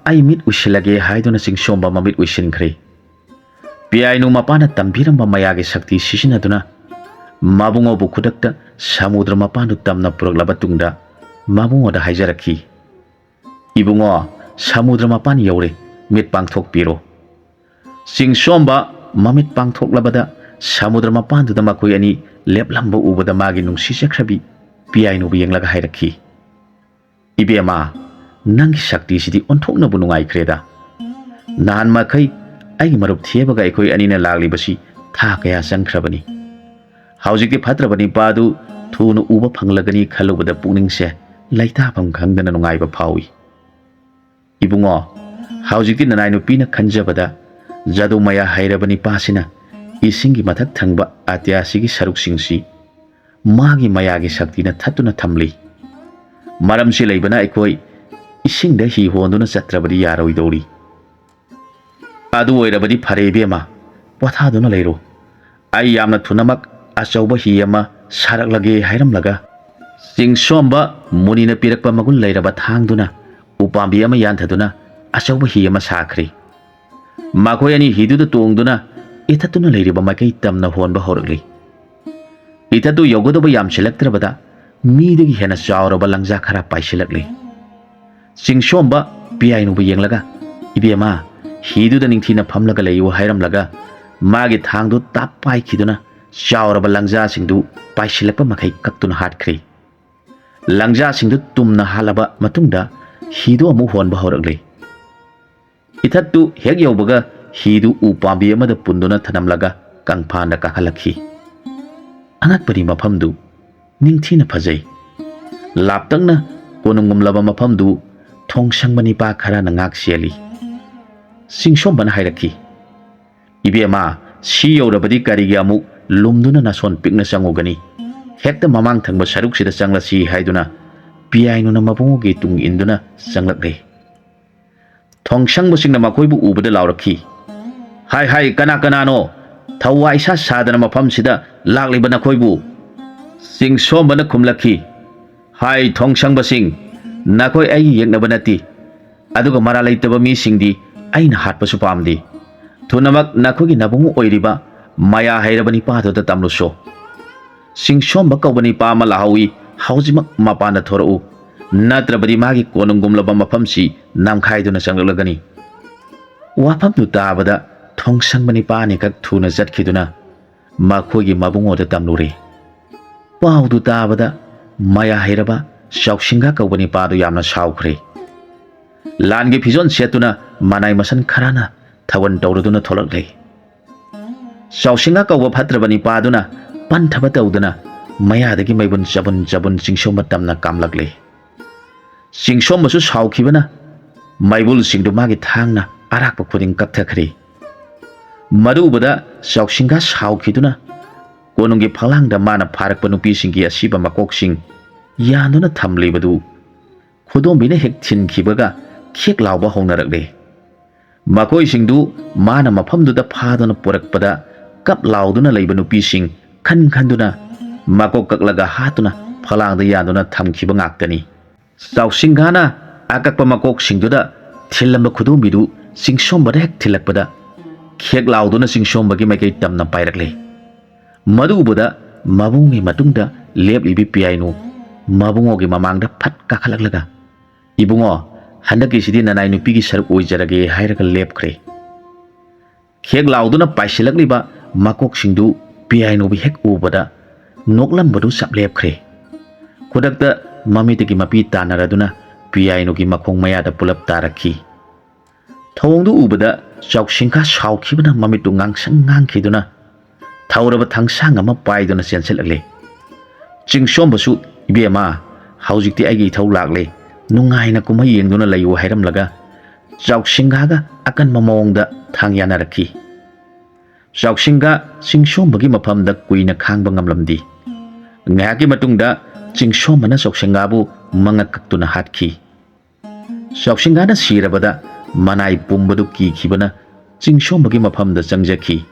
ꯑꯩ ꯃꯤꯠ ꯎꯏꯁꯤꯜꯂꯒꯦ" ꯍꯥꯏꯗꯨꯅ ꯆꯤꯡꯁꯣꯝꯕ ꯃꯃꯤꯠ ꯎꯏꯁꯤꯟꯈ꯭ꯔꯦ꯫ ꯄꯤꯌꯥꯏꯅꯨ ꯃꯄꯥꯅ ꯇꯝꯕꯤꯔꯝꯕ ꯃꯌꯥꯒꯤ ꯁꯛꯇꯤ ꯁꯤꯖꯤꯟꯅꯗꯨꯅ ꯃꯕꯨꯡꯉꯣꯕꯨ ꯈꯨꯗꯛꯇ ꯁꯃꯨꯗ꯭ꯔ ꯃꯄꯥꯟꯗꯨ ꯇꯝꯅ ꯄꯨꯔꯛꯂꯕ ꯇꯨꯡꯗ ꯃꯕꯨꯡꯉꯣꯗ ꯍꯥꯏꯖꯔꯛꯈꯤ, "ꯏꯕꯨꯡꯉꯣ, ꯁꯃꯨꯗ꯭ꯔ ꯃꯄꯥꯟ ꯌꯧꯔꯦ, ꯃꯤꯠ ꯄꯥꯡꯊꯣꯛꯄꯤꯔꯣ"꯫ ꯆꯤꯡꯁꯣꯝꯕ ꯃꯃꯤꯠ ꯄꯥꯡꯊꯣꯛꯂꯕꯗ ꯁꯃꯨꯗ꯭ꯔ ꯃꯄꯥꯟꯗꯨꯗ ꯃꯈꯣꯏ ꯑꯅꯤ ꯂꯦꯞꯂꯝꯕ ꯎꯕꯗ ꯃꯥꯒꯤ ꯅꯨꯡꯁꯤꯖꯈ꯭ꯔꯕꯤ ꯄꯤꯌꯥꯏꯅꯨꯕꯨ ꯌꯦꯡꯂꯒ ꯍꯥꯏꯔꯛꯈꯤ, "ꯏꯕꯦꯝꯃ, ꯅꯪꯒꯤ ꯁꯛꯇꯤꯁꯤꯗꯤ ꯑꯣꯟꯊꯣꯛꯅꯕꯨ ꯅꯨꯡꯉꯥꯏꯈ꯭ꯔꯦꯗ꯫ ꯅꯍꯥꯟ ꯃꯈꯩ ꯑꯩꯒꯤ ꯃꯔꯨꯞ ꯊꯦꯕꯒ ꯑꯩꯈꯣꯏ ꯑꯅꯤꯅ ꯂꯥꯛꯂꯤꯕꯁꯤ ꯊꯥ ꯀꯌꯥ ꯆꯪꯈ꯭ꯔꯕꯅꯤ꯫ ꯍꯧꯖꯤꯛꯇꯤ ꯐꯠꯇ꯭ꯔꯕ ꯅꯤꯄꯥꯗꯨ ꯊꯨꯅ ꯎꯕ ꯐꯪꯂꯒꯅꯤ ꯈꯜꯂꯨꯕꯗ ꯄꯨꯛꯅꯤꯡꯁꯦ ꯂꯩꯇꯥꯐꯝ ꯈꯪꯗꯅ ꯅꯨꯡꯉꯥꯏꯕ ꯐꯥꯎꯏ꯫ ꯏꯕꯨꯡꯉꯣ, ꯍꯧꯖꯤꯛꯇꯤ ꯅꯅꯥꯏ ꯅꯨꯄꯤꯅ ꯈꯟꯖꯕꯗ ꯖꯥꯗꯨ ꯃꯌꯥ ꯍꯩꯔꯕ ꯅꯤꯄꯥꯁꯤꯅ ꯏꯁꯤꯡꯒꯤ ꯃꯊꯛ ꯊꯪꯕ ꯑꯇꯤꯌꯥꯁꯤꯒꯤ ꯁꯔꯨꯛꯁꯤꯡꯁꯤ ꯃꯥꯒꯤ ꯃꯌꯥꯒꯤ ꯁꯛꯇꯤꯅ ꯊꯠꯇꯨꯅ ꯊꯝꯂꯤ꯫ ꯃꯔꯝꯁꯤ ꯂꯩꯕꯅ ꯑꯩꯈꯣꯏ ꯏꯁꯤꯡꯗ ꯍꯤ ꯍꯣꯟꯗꯨꯅ ꯆꯠꯇ꯭ꯔꯕꯗꯤ ꯌꯥꯔꯣꯏꯗꯧꯔꯤ꯫ ꯑꯗꯨ ꯑꯣꯏꯔꯕꯗꯤ ꯐꯔꯦ ꯏꯕꯦꯝꯃ, ꯄꯣꯊꯥꯗꯨꯅ ꯂꯩꯔꯣ꯫ ꯑꯩ ꯌꯥꯝꯅ ꯊꯨꯅꯃꯛ ꯑꯆꯧꯕ ꯍꯤ ꯑꯃ ꯁꯥꯔꯛꯂꯒꯦ" ꯍꯥꯏꯔꯝꯂꯒ ꯆꯤꯡꯁꯣꯝꯕ ꯃꯨꯅꯤꯅ ꯄꯤꯔꯛꯄ ꯃꯒꯨꯟ ꯂꯩꯔꯕ ꯊꯥꯡꯗꯨꯅ ꯎꯄꯥꯝꯕꯤ ꯑꯃ ꯌꯥꯟꯊꯗꯨꯅ ꯑꯆꯧꯕ ꯍꯤ ꯑꯃ ꯁꯥꯈ꯭ꯔꯦ꯫ ꯃꯈꯣꯏ ꯑꯅꯤ ꯍꯤꯗꯨꯗ ꯇꯣꯡꯗꯨꯅ ꯏꯊꯠꯇꯨꯅ ꯂꯩꯔꯤꯕ ꯃꯥꯏꯀꯩ ꯇꯝꯅ ꯍꯣꯟꯕ ꯍꯧꯔꯛꯂꯤ꯫ ꯏꯊꯠꯇꯨ ꯌꯧꯒꯗꯧꯕ ꯌꯥꯝꯁꯤꯜꯂꯛꯇ꯭ꯔꯕꯗ ꯃꯤꯗꯒꯤ ꯍꯦꯟꯅ ꯆꯥꯎꯔꯕ ꯂꯪꯖꯥ ꯈꯔ ꯄꯥꯏꯁꯤꯜꯂꯛꯂꯤ꯫ ꯆꯤꯡꯁꯣꯝꯕ ꯄꯤꯌꯥꯏꯅꯨꯕꯨ ꯌꯦꯡꯂꯒ, "ꯏꯕꯦꯝꯃ, ꯍꯤꯗꯨꯗ ꯅꯤꯡꯊꯤꯅ ꯐꯝꯂꯒ ꯂꯩꯌꯨ" ꯍꯥꯏꯔꯝꯂꯒ ꯃꯥꯒꯤ ꯊꯥꯡꯗꯨ ꯇꯥꯞ ꯄꯥꯏꯈꯤꯗꯨꯅ ꯆꯥꯎꯔꯕ ꯂꯪꯖꯥꯁꯤꯡꯗꯨ ꯄꯥꯏꯁꯤꯜꯂꯛꯄ ꯃꯈꯩ ꯀꯛꯇꯨꯅ ꯍꯥꯠꯈ꯭ꯔꯦ꯫ ꯂꯪꯖꯥꯁꯤꯡꯗꯨ ꯇꯨꯝꯅ ꯍꯥꯠꯂꯕ ꯃꯇꯨꯡꯗ ꯍꯤꯗꯨ ꯑꯃꯨꯛ ꯍꯣꯟꯕ ꯍꯧꯔꯛꯂꯤ꯫ ꯏꯊꯠꯇꯨ ꯍꯦꯛ ꯌꯧꯕꯒ ꯍꯤꯗꯨ ꯎ ꯄꯥꯝꯕꯤ ꯑꯃꯗ ꯄꯨꯟꯗꯨꯅ ꯊꯅꯝꯂꯒ ꯀꯪꯐꯥꯟꯗ ꯀꯥꯈꯠꯂꯛꯈꯤ꯫ ꯑꯉꯛꯄꯗꯤ ꯃꯐꯝꯗꯨ ꯅꯤꯡꯊꯤꯅ ꯐꯖꯩ꯫ ꯂꯥꯞꯇꯛꯅ ꯀꯣꯅꯨꯡꯒꯨꯝꯂꯕ ꯃꯐꯝꯗꯨ ꯊꯣꯡꯁꯪꯕ ꯅꯤꯄꯥ ꯈꯔꯅ ꯉꯥꯛ ꯁꯦꯜꯂꯤ꯫ ꯆꯤꯡꯁꯣꯝꯕꯅ ꯍꯥꯏꯔꯛꯈꯤ, "ꯏꯕꯦꯝꯃ, ꯁꯤ ꯌꯧꯔꯕꯗꯤ ꯀꯔꯤꯒꯤ ꯑꯃꯨꯛ ꯂꯨꯝꯗꯨꯅ ꯅꯥꯁꯣꯟ ꯄꯤꯛꯅ ꯆꯪꯉꯨꯒꯅꯤ? ꯍꯦꯛꯇ ꯃꯃꯥꯡ ꯊꯪꯕ ꯁꯔꯨꯛꯁꯤꯗ ꯆꯪꯂꯁꯤ" ꯍꯥꯏꯗꯨꯅ ꯄꯤꯌꯥꯏꯅꯨꯅ ꯃꯕꯨꯡꯉꯣꯒꯤ ꯇꯨꯡ ꯏꯟꯗꯨꯅ ꯆꯪꯂꯛꯂꯦ꯫ ꯊꯣꯡꯁꯪꯕꯁꯤꯡꯅ ꯃꯈꯣꯏꯕꯨ ꯎꯕꯗ ꯂꯥꯎꯔꯛꯈꯤ, "ꯍꯥꯏ ꯍꯥꯏ, ꯀꯅꯥ ꯀꯅꯥꯅꯣ? ꯊꯧꯋꯥ ꯏꯁꯥ ꯁꯥꯗꯅ ꯃꯐꯝꯁꯤꯗ ꯂꯥꯛꯂꯤꯕ ꯅꯈꯣꯏꯕꯨ?" ꯆꯤꯡꯁꯣꯝꯕꯅ ꯈꯨꯝꯂꯛꯈꯤ, "ꯍꯥꯏ ꯊꯣꯡꯁꯪꯕꯁꯤꯡ, ꯅꯈꯣꯏ ꯑꯩꯒꯤ ꯌꯦꯛꯅꯕ ꯅꯠꯇꯦ, ꯑꯗꯨꯒ ꯃꯔꯥꯜ ꯂꯩꯇꯕ ꯃꯤꯁꯤꯡꯗꯤ ꯑꯩꯅ ꯍꯥꯠꯄꯁꯨ ꯄꯥꯝꯗꯦ꯫ ꯊꯨꯅꯃꯛ ꯅꯈꯣꯏꯒꯤ ꯅꯕꯨꯡ ꯑꯣꯏꯔꯤꯕ ꯃꯌꯥ ꯍꯩꯔꯕ ꯅꯤꯄꯥꯗꯨꯗ ꯇꯝꯂꯨꯁꯣ꯫ ꯆꯤꯡꯁꯣꯝꯕ ꯀꯧꯕ ꯅꯤꯄꯥ ꯑꯃ ꯂꯥꯛꯍꯧꯏ, ꯍꯧꯖꯤꯛꯃꯛ ꯃꯄꯥꯟꯗ ꯊꯣꯔꯛꯎ, ꯅꯠꯇ꯭ꯔꯕꯗꯤ ꯃꯥꯒꯤ ꯀꯣꯅꯨꯡꯒꯨꯝꯂꯕ ꯃꯐꯝꯁꯤ ꯅꯝꯈꯥꯏꯗꯨꯅ ꯆꯪꯂꯛꯂꯒꯅꯤ꯫" ꯋꯥꯐꯝꯗꯨ ꯇꯥꯕꯗ ꯊꯣꯡꯁꯪꯕ ꯅꯤꯄꯥ ꯑꯅꯤꯈꯛ ꯊꯨꯅ ꯆꯠꯈꯤꯗꯨꯅ ꯃꯈꯣꯏꯒꯤ ꯃꯕꯨꯡꯉꯣꯗ ꯇꯝꯂꯨꯔꯦ꯫ ꯄꯥꯎꯗꯨ ꯇꯥꯕꯗ ꯃꯌꯥ ꯍꯩꯔꯕ ꯆꯥꯎꯁꯤꯡꯒꯥ ꯀꯧꯕ ꯅꯤꯄꯥꯗꯨ ꯌꯥꯝꯅ ꯁꯥꯎꯈ꯭ꯔꯦ꯫ ꯂꯥꯟꯒꯤ ꯐꯤꯖꯣꯜ ꯁꯦꯠꯇꯨꯅ ꯃꯅꯥꯏ ꯃꯁꯟ ꯈꯔꯅ ꯊꯧꯒꯜ ꯇꯧꯔꯗꯨꯅ ꯊꯣꯛꯂꯛꯂꯦ꯫ ꯆꯥꯎꯁꯤꯡꯒꯥ ꯀꯧꯕ ꯐꯠꯇ꯭ꯔꯕ ꯅꯤꯄꯥꯗꯨꯅ ꯄꯟꯊꯕ ꯇꯧꯗꯅ ꯃꯌꯥꯗꯒꯤ ꯃꯩꯕꯨꯟ ꯆꯕꯨꯟ ꯆꯕꯨꯟ ꯆꯤꯡꯁꯣꯝꯕ ꯇꯝꯅ ꯀꯥꯝꯂꯛꯂꯦ꯫ ꯆꯤꯡꯁꯣꯝꯕꯁꯨ ꯁꯥꯎꯈꯤꯕꯅ ꯃꯩꯕꯨꯜꯁꯤꯡꯗꯨ ꯃꯥꯒꯤ ꯊꯥꯡꯅ ꯑꯔꯥꯛꯄ ꯈꯨꯗꯤꯡ ꯀꯛꯊꯈ꯭ꯔꯦ꯫ ꯃꯗꯨ ꯎꯕꯗ ꯆꯥꯎꯁꯤꯡꯒꯥ ꯁꯥꯎꯈꯤꯗꯨꯅ ꯀꯣꯅꯨꯡꯒꯤ ꯐꯛꯂꯥꯡꯗ ꯃꯥꯅ ꯐꯥꯔꯛꯄ ꯅꯨꯄꯤꯁꯤꯡꯒꯤ ꯑꯁꯤꯕ ꯃꯀꯣꯛꯁꯤꯡ ꯌꯥꯟꯗꯨꯅ ꯊꯝꯂꯤꯕꯗꯨ ꯈꯨꯗꯣꯝꯕꯤꯅ ꯍꯦꯛ ꯊꯤꯟꯈꯤꯕꯒ ꯈꯦꯛ ꯂꯥꯎꯕ ꯍꯧꯅꯔꯛꯂꯦ꯫ ꯃꯈꯣꯏꯁꯤꯡꯗꯨ ꯃꯥꯅ ꯃꯐꯝꯗꯨꯗ ꯐꯥꯗꯨꯅ ꯄꯨꯔꯛꯄꯗ ꯀꯞ ꯂꯥꯎꯗꯨꯅ ꯂꯩꯕ ꯅꯨꯄꯤꯁꯤꯡ ꯈꯟ ꯈꯟꯗꯨꯅ ꯃꯀꯣꯛ ꯀꯛꯂꯒ ꯍꯥꯠꯇꯨꯅ ꯐꯂꯥꯡꯗ ꯌꯥꯟꯗꯨꯅ ꯊꯝꯈꯤꯕ ꯉꯥꯛꯇꯅꯤ꯫ ꯆꯥꯎꯁꯤꯡꯒꯥꯅ ꯑꯀꯛꯄ ꯃꯀꯣꯛꯁꯤꯡꯗꯨꯗ ꯊꯤꯜꯂꯝꯕ ꯈꯨꯗꯣꯝꯕꯤꯗꯨ ꯆꯤꯡꯁꯣꯝꯕꯗ ꯍꯦꯛ ꯊꯤꯜꯂꯛꯄꯗ, ꯈꯦꯛ ꯂꯥꯎꯗꯨꯅ ꯆꯤꯡꯁꯣꯝꯕꯒꯤ ꯃꯥꯏꯀꯩ ꯇꯝꯅ ꯄꯥꯏꯔꯛꯂꯦ꯫ ꯃꯗꯨ ꯎꯕꯗ ꯃꯕꯨꯡꯒꯤ ꯃꯇꯨꯡꯗ ꯂꯦꯞꯂꯤꯕꯤ ꯄꯤꯌꯥꯏꯅꯨ ꯃꯕꯨꯡꯉꯣꯒꯤ ꯃꯃꯥꯡꯗ ꯐꯠ ꯀꯥꯈꯠꯂꯛꯂꯒ, "ꯏꯕꯨꯡꯉꯣ, ꯍꯟꯗꯛꯀꯤꯁꯤꯗꯤ ꯅꯅꯥꯏ ꯅꯨꯄꯤꯒꯤ ꯁꯔꯨꯛ ꯑꯣꯏꯖꯔꯒꯦ" ꯍꯥꯏꯔꯒ ꯂꯦꯞꯈ꯭ꯔꯦ꯫ ꯈꯦꯛ ꯂꯥꯎꯗꯨꯅ ꯄꯥꯏꯁꯤꯜꯂꯛꯂꯤꯕ ꯃꯀꯣꯛꯁꯤꯡꯗꯨ ꯄꯤꯌꯥꯏꯅꯨꯕꯨ ꯍꯦꯛ ꯎꯕꯗ ꯅꯣꯛꯂꯝꯕꯗꯨ ꯆꯞ ꯂꯦꯞꯈ꯭ꯔꯦ꯫ ꯈꯨꯗꯛꯇ ꯃꯃꯤꯠꯇꯒꯤ ꯃꯄꯤ ꯇꯥꯟꯅꯔꯗꯨꯅ ꯄꯤꯌꯥꯏꯅꯨꯒꯤ ꯃꯈꯣꯡ ꯃꯌꯥꯗ ꯄꯨꯂꯞ ꯇꯥꯔꯛꯈꯤ꯫ ꯊꯧꯑꯣꯡꯗꯨ ꯎꯕꯗ ꯆꯥꯎꯁꯤꯡꯈꯥ ꯁꯥꯎꯈꯤꯕꯅ ꯃꯃꯤꯠꯇꯨ ꯉꯥꯡꯁꯪ ꯉꯥꯡꯈꯤꯗꯨꯅ ꯊꯧꯔꯕ ꯊꯥꯡꯁꯥꯡ ꯑꯃ ꯄꯥꯏꯗꯨꯅ ꯆꯦꯟꯁꯤꯜꯂꯛꯂꯦ꯫ ꯆꯤꯡꯁꯣꯝꯕꯁꯨ, "ꯏꯕꯦꯝꯃ, ꯍꯧꯖꯤꯛꯇꯤ ꯑꯩꯒꯤ ꯏꯊꯧ ꯂꯥꯛꯂꯦ, ꯅꯨꯡꯉꯥꯏꯅ ꯀꯨꯝꯍꯩ ꯌꯦꯡꯗꯨꯅ ꯂꯩꯌꯨ" ꯍꯥꯏꯔꯝꯂꯒ ꯆꯥꯎꯁꯤꯡꯒꯥꯒ ꯑꯀꯟꯕ ꯃꯑꯣꯡꯗ ꯊꯥꯡ ꯌꯥꯅꯔꯛꯈꯤ꯫ ꯆꯥꯎꯁꯤꯡꯒꯥ ꯆꯤꯡꯁꯣꯝꯕꯒꯤ ꯃꯐꯝꯗ ꯀꯨꯏꯅ ꯈꯥꯡꯕ ꯉꯝꯂꯝꯗꯦ꯫ ꯉꯥꯏꯍꯥꯛꯀꯤ ꯃꯇꯨꯡꯗ ꯆꯤꯡꯁꯣꯝꯕꯅ ꯆꯥꯎꯁꯤꯡꯒꯥꯕꯨ ꯃꯉꯛ ꯀꯛꯇꯨꯅ ꯍꯥꯠꯈꯤ꯫ ꯆꯥꯎꯁꯤꯡꯒꯥꯅ ꯁꯤꯔꯕꯗ ꯃꯅꯥꯏ ꯄꯨꯝꯕꯗꯨ ꯀꯤꯈꯤꯕꯅ ꯆꯤꯡꯁꯣꯝꯕꯒꯤ ꯃꯐꯝꯗ ꯆꯪꯖꯈꯤ꯫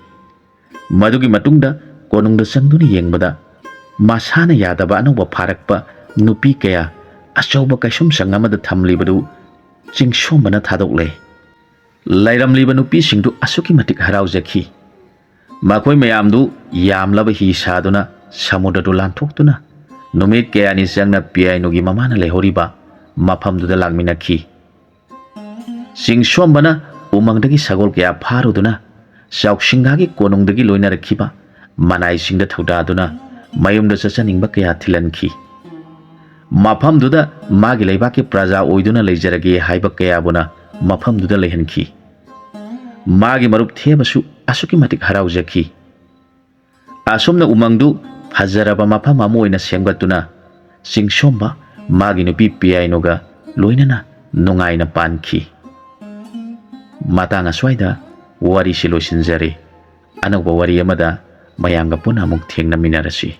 ꯃꯗꯨꯒꯤ ꯃꯇꯨꯡꯗ ꯀꯣꯅꯨꯡꯗ ꯆꯪꯗꯨꯅ ꯌꯦꯡꯕꯗ, ꯃꯁꯥꯅ ꯌꯥꯗꯕ ꯑꯅꯧꯕ ꯐꯥꯔꯛꯄ ꯅꯨꯄꯤ ꯀꯌꯥ ꯑꯆꯧꯕ ꯀꯩꯁꯨꯝꯁꯪ ꯑꯃꯗ ꯊꯝꯂꯤꯕꯗꯨ ꯆꯤꯡꯁꯣꯝꯕꯅ ꯊꯥꯗꯣꯛꯂꯦ꯫ ꯂꯩꯔꯝꯂꯤꯕ ꯅꯨꯄꯤꯁꯤꯡꯗꯨ ꯑꯁꯨꯛꯀꯤ ꯃꯇꯤꯛ ꯍꯔꯥꯎꯖꯈꯤ꯫ ꯃꯈꯣꯏ ꯃꯌꯥꯝꯗꯨ ꯌꯥꯝꯂꯕ ꯍꯤ ꯁꯥꯗꯨꯅ ꯁꯃꯨꯗ꯭ꯔꯗꯨ ꯂꯥꯟꯊꯣꯛꯇꯨꯅ ꯅꯨꯃꯤꯠ ꯀꯌꯥꯅꯤ ꯆꯪꯅ ꯄꯤꯌꯥꯏꯅꯨꯒꯤ ꯃꯃꯥꯅ ꯂꯩꯍꯧꯔꯤꯕ ꯃꯐꯝꯗꯨꯗ ꯂꯥꯛꯃꯤꯟꯅꯈꯤ꯫ ꯆꯤꯡꯁꯣꯝꯕꯅ ꯎꯃꯪꯗꯒꯤ ꯁꯒꯣꯜ ꯀꯌꯥ ꯐꯥꯔꯨꯗꯨꯅ ꯆꯥꯎꯁꯤꯡꯒꯥꯒꯤ ꯀꯣꯅꯨꯡꯗꯒꯤ ꯂꯣꯏꯅꯔꯛꯈꯤꯕ ꯃꯅꯥꯏꯁꯤꯡꯗ ꯊꯧꯗꯥꯗꯨꯅ ꯃꯌꯨꯝꯗ ꯆꯠꯆꯅꯤꯡꯕ ꯀꯌꯥ ꯊꯤꯜꯍꯟꯈꯤ꯫ ꯃꯐꯝꯗꯨꯗ ꯃꯥꯒꯤ ꯂꯩꯕꯥꯛꯀꯤ ꯄ꯭ꯔꯖꯥ ꯑꯣꯏꯗꯨꯅ ꯂꯩꯖꯔꯒꯦ ꯍꯥꯏꯕ ꯀꯌꯥꯕꯨꯅ ꯃꯐꯝꯗꯨꯗ ꯂꯩꯍꯟꯈꯤ꯫ ꯃꯥꯒꯤ ꯃꯔꯨꯞ ꯊꯦꯕꯁꯨ ꯑꯁꯨꯛꯀꯤ ꯃꯇꯤꯛ ꯍꯔꯥꯎꯖꯈꯤ꯫ ꯑꯁꯨꯝꯅ ꯎꯃꯪꯗꯨ ꯐꯖꯔꯕ ꯃꯐꯝ ꯑꯃ ꯑꯣꯏꯅ ꯁꯦꯝꯒꯠꯇꯨꯅ ꯆꯤꯡꯁꯣꯝꯕ ꯃꯥꯒꯤ ꯅꯨꯄꯤ ꯄꯤꯌꯥꯏꯅꯨꯒ ꯂꯣꯏꯅꯅ ꯅꯨꯡꯉꯥꯏꯅ ꯄꯥꯟꯈꯤ꯫ ꯃꯇꯥꯡ ꯑꯁ꯭ꯋꯥꯏꯗ ꯋꯥꯔꯤꯁꯤ ꯂꯣꯏꯁꯤꯟꯖꯔꯦ꯫ ꯑꯅꯧꯕ ꯋꯥꯔꯤ ꯑꯃꯗ ꯃꯌꯥꯝꯒ ꯄꯨꯟꯅ ꯑꯃꯨꯛ ꯊꯦꯡꯅꯃꯤꯟꯅꯔꯁꯤ꯫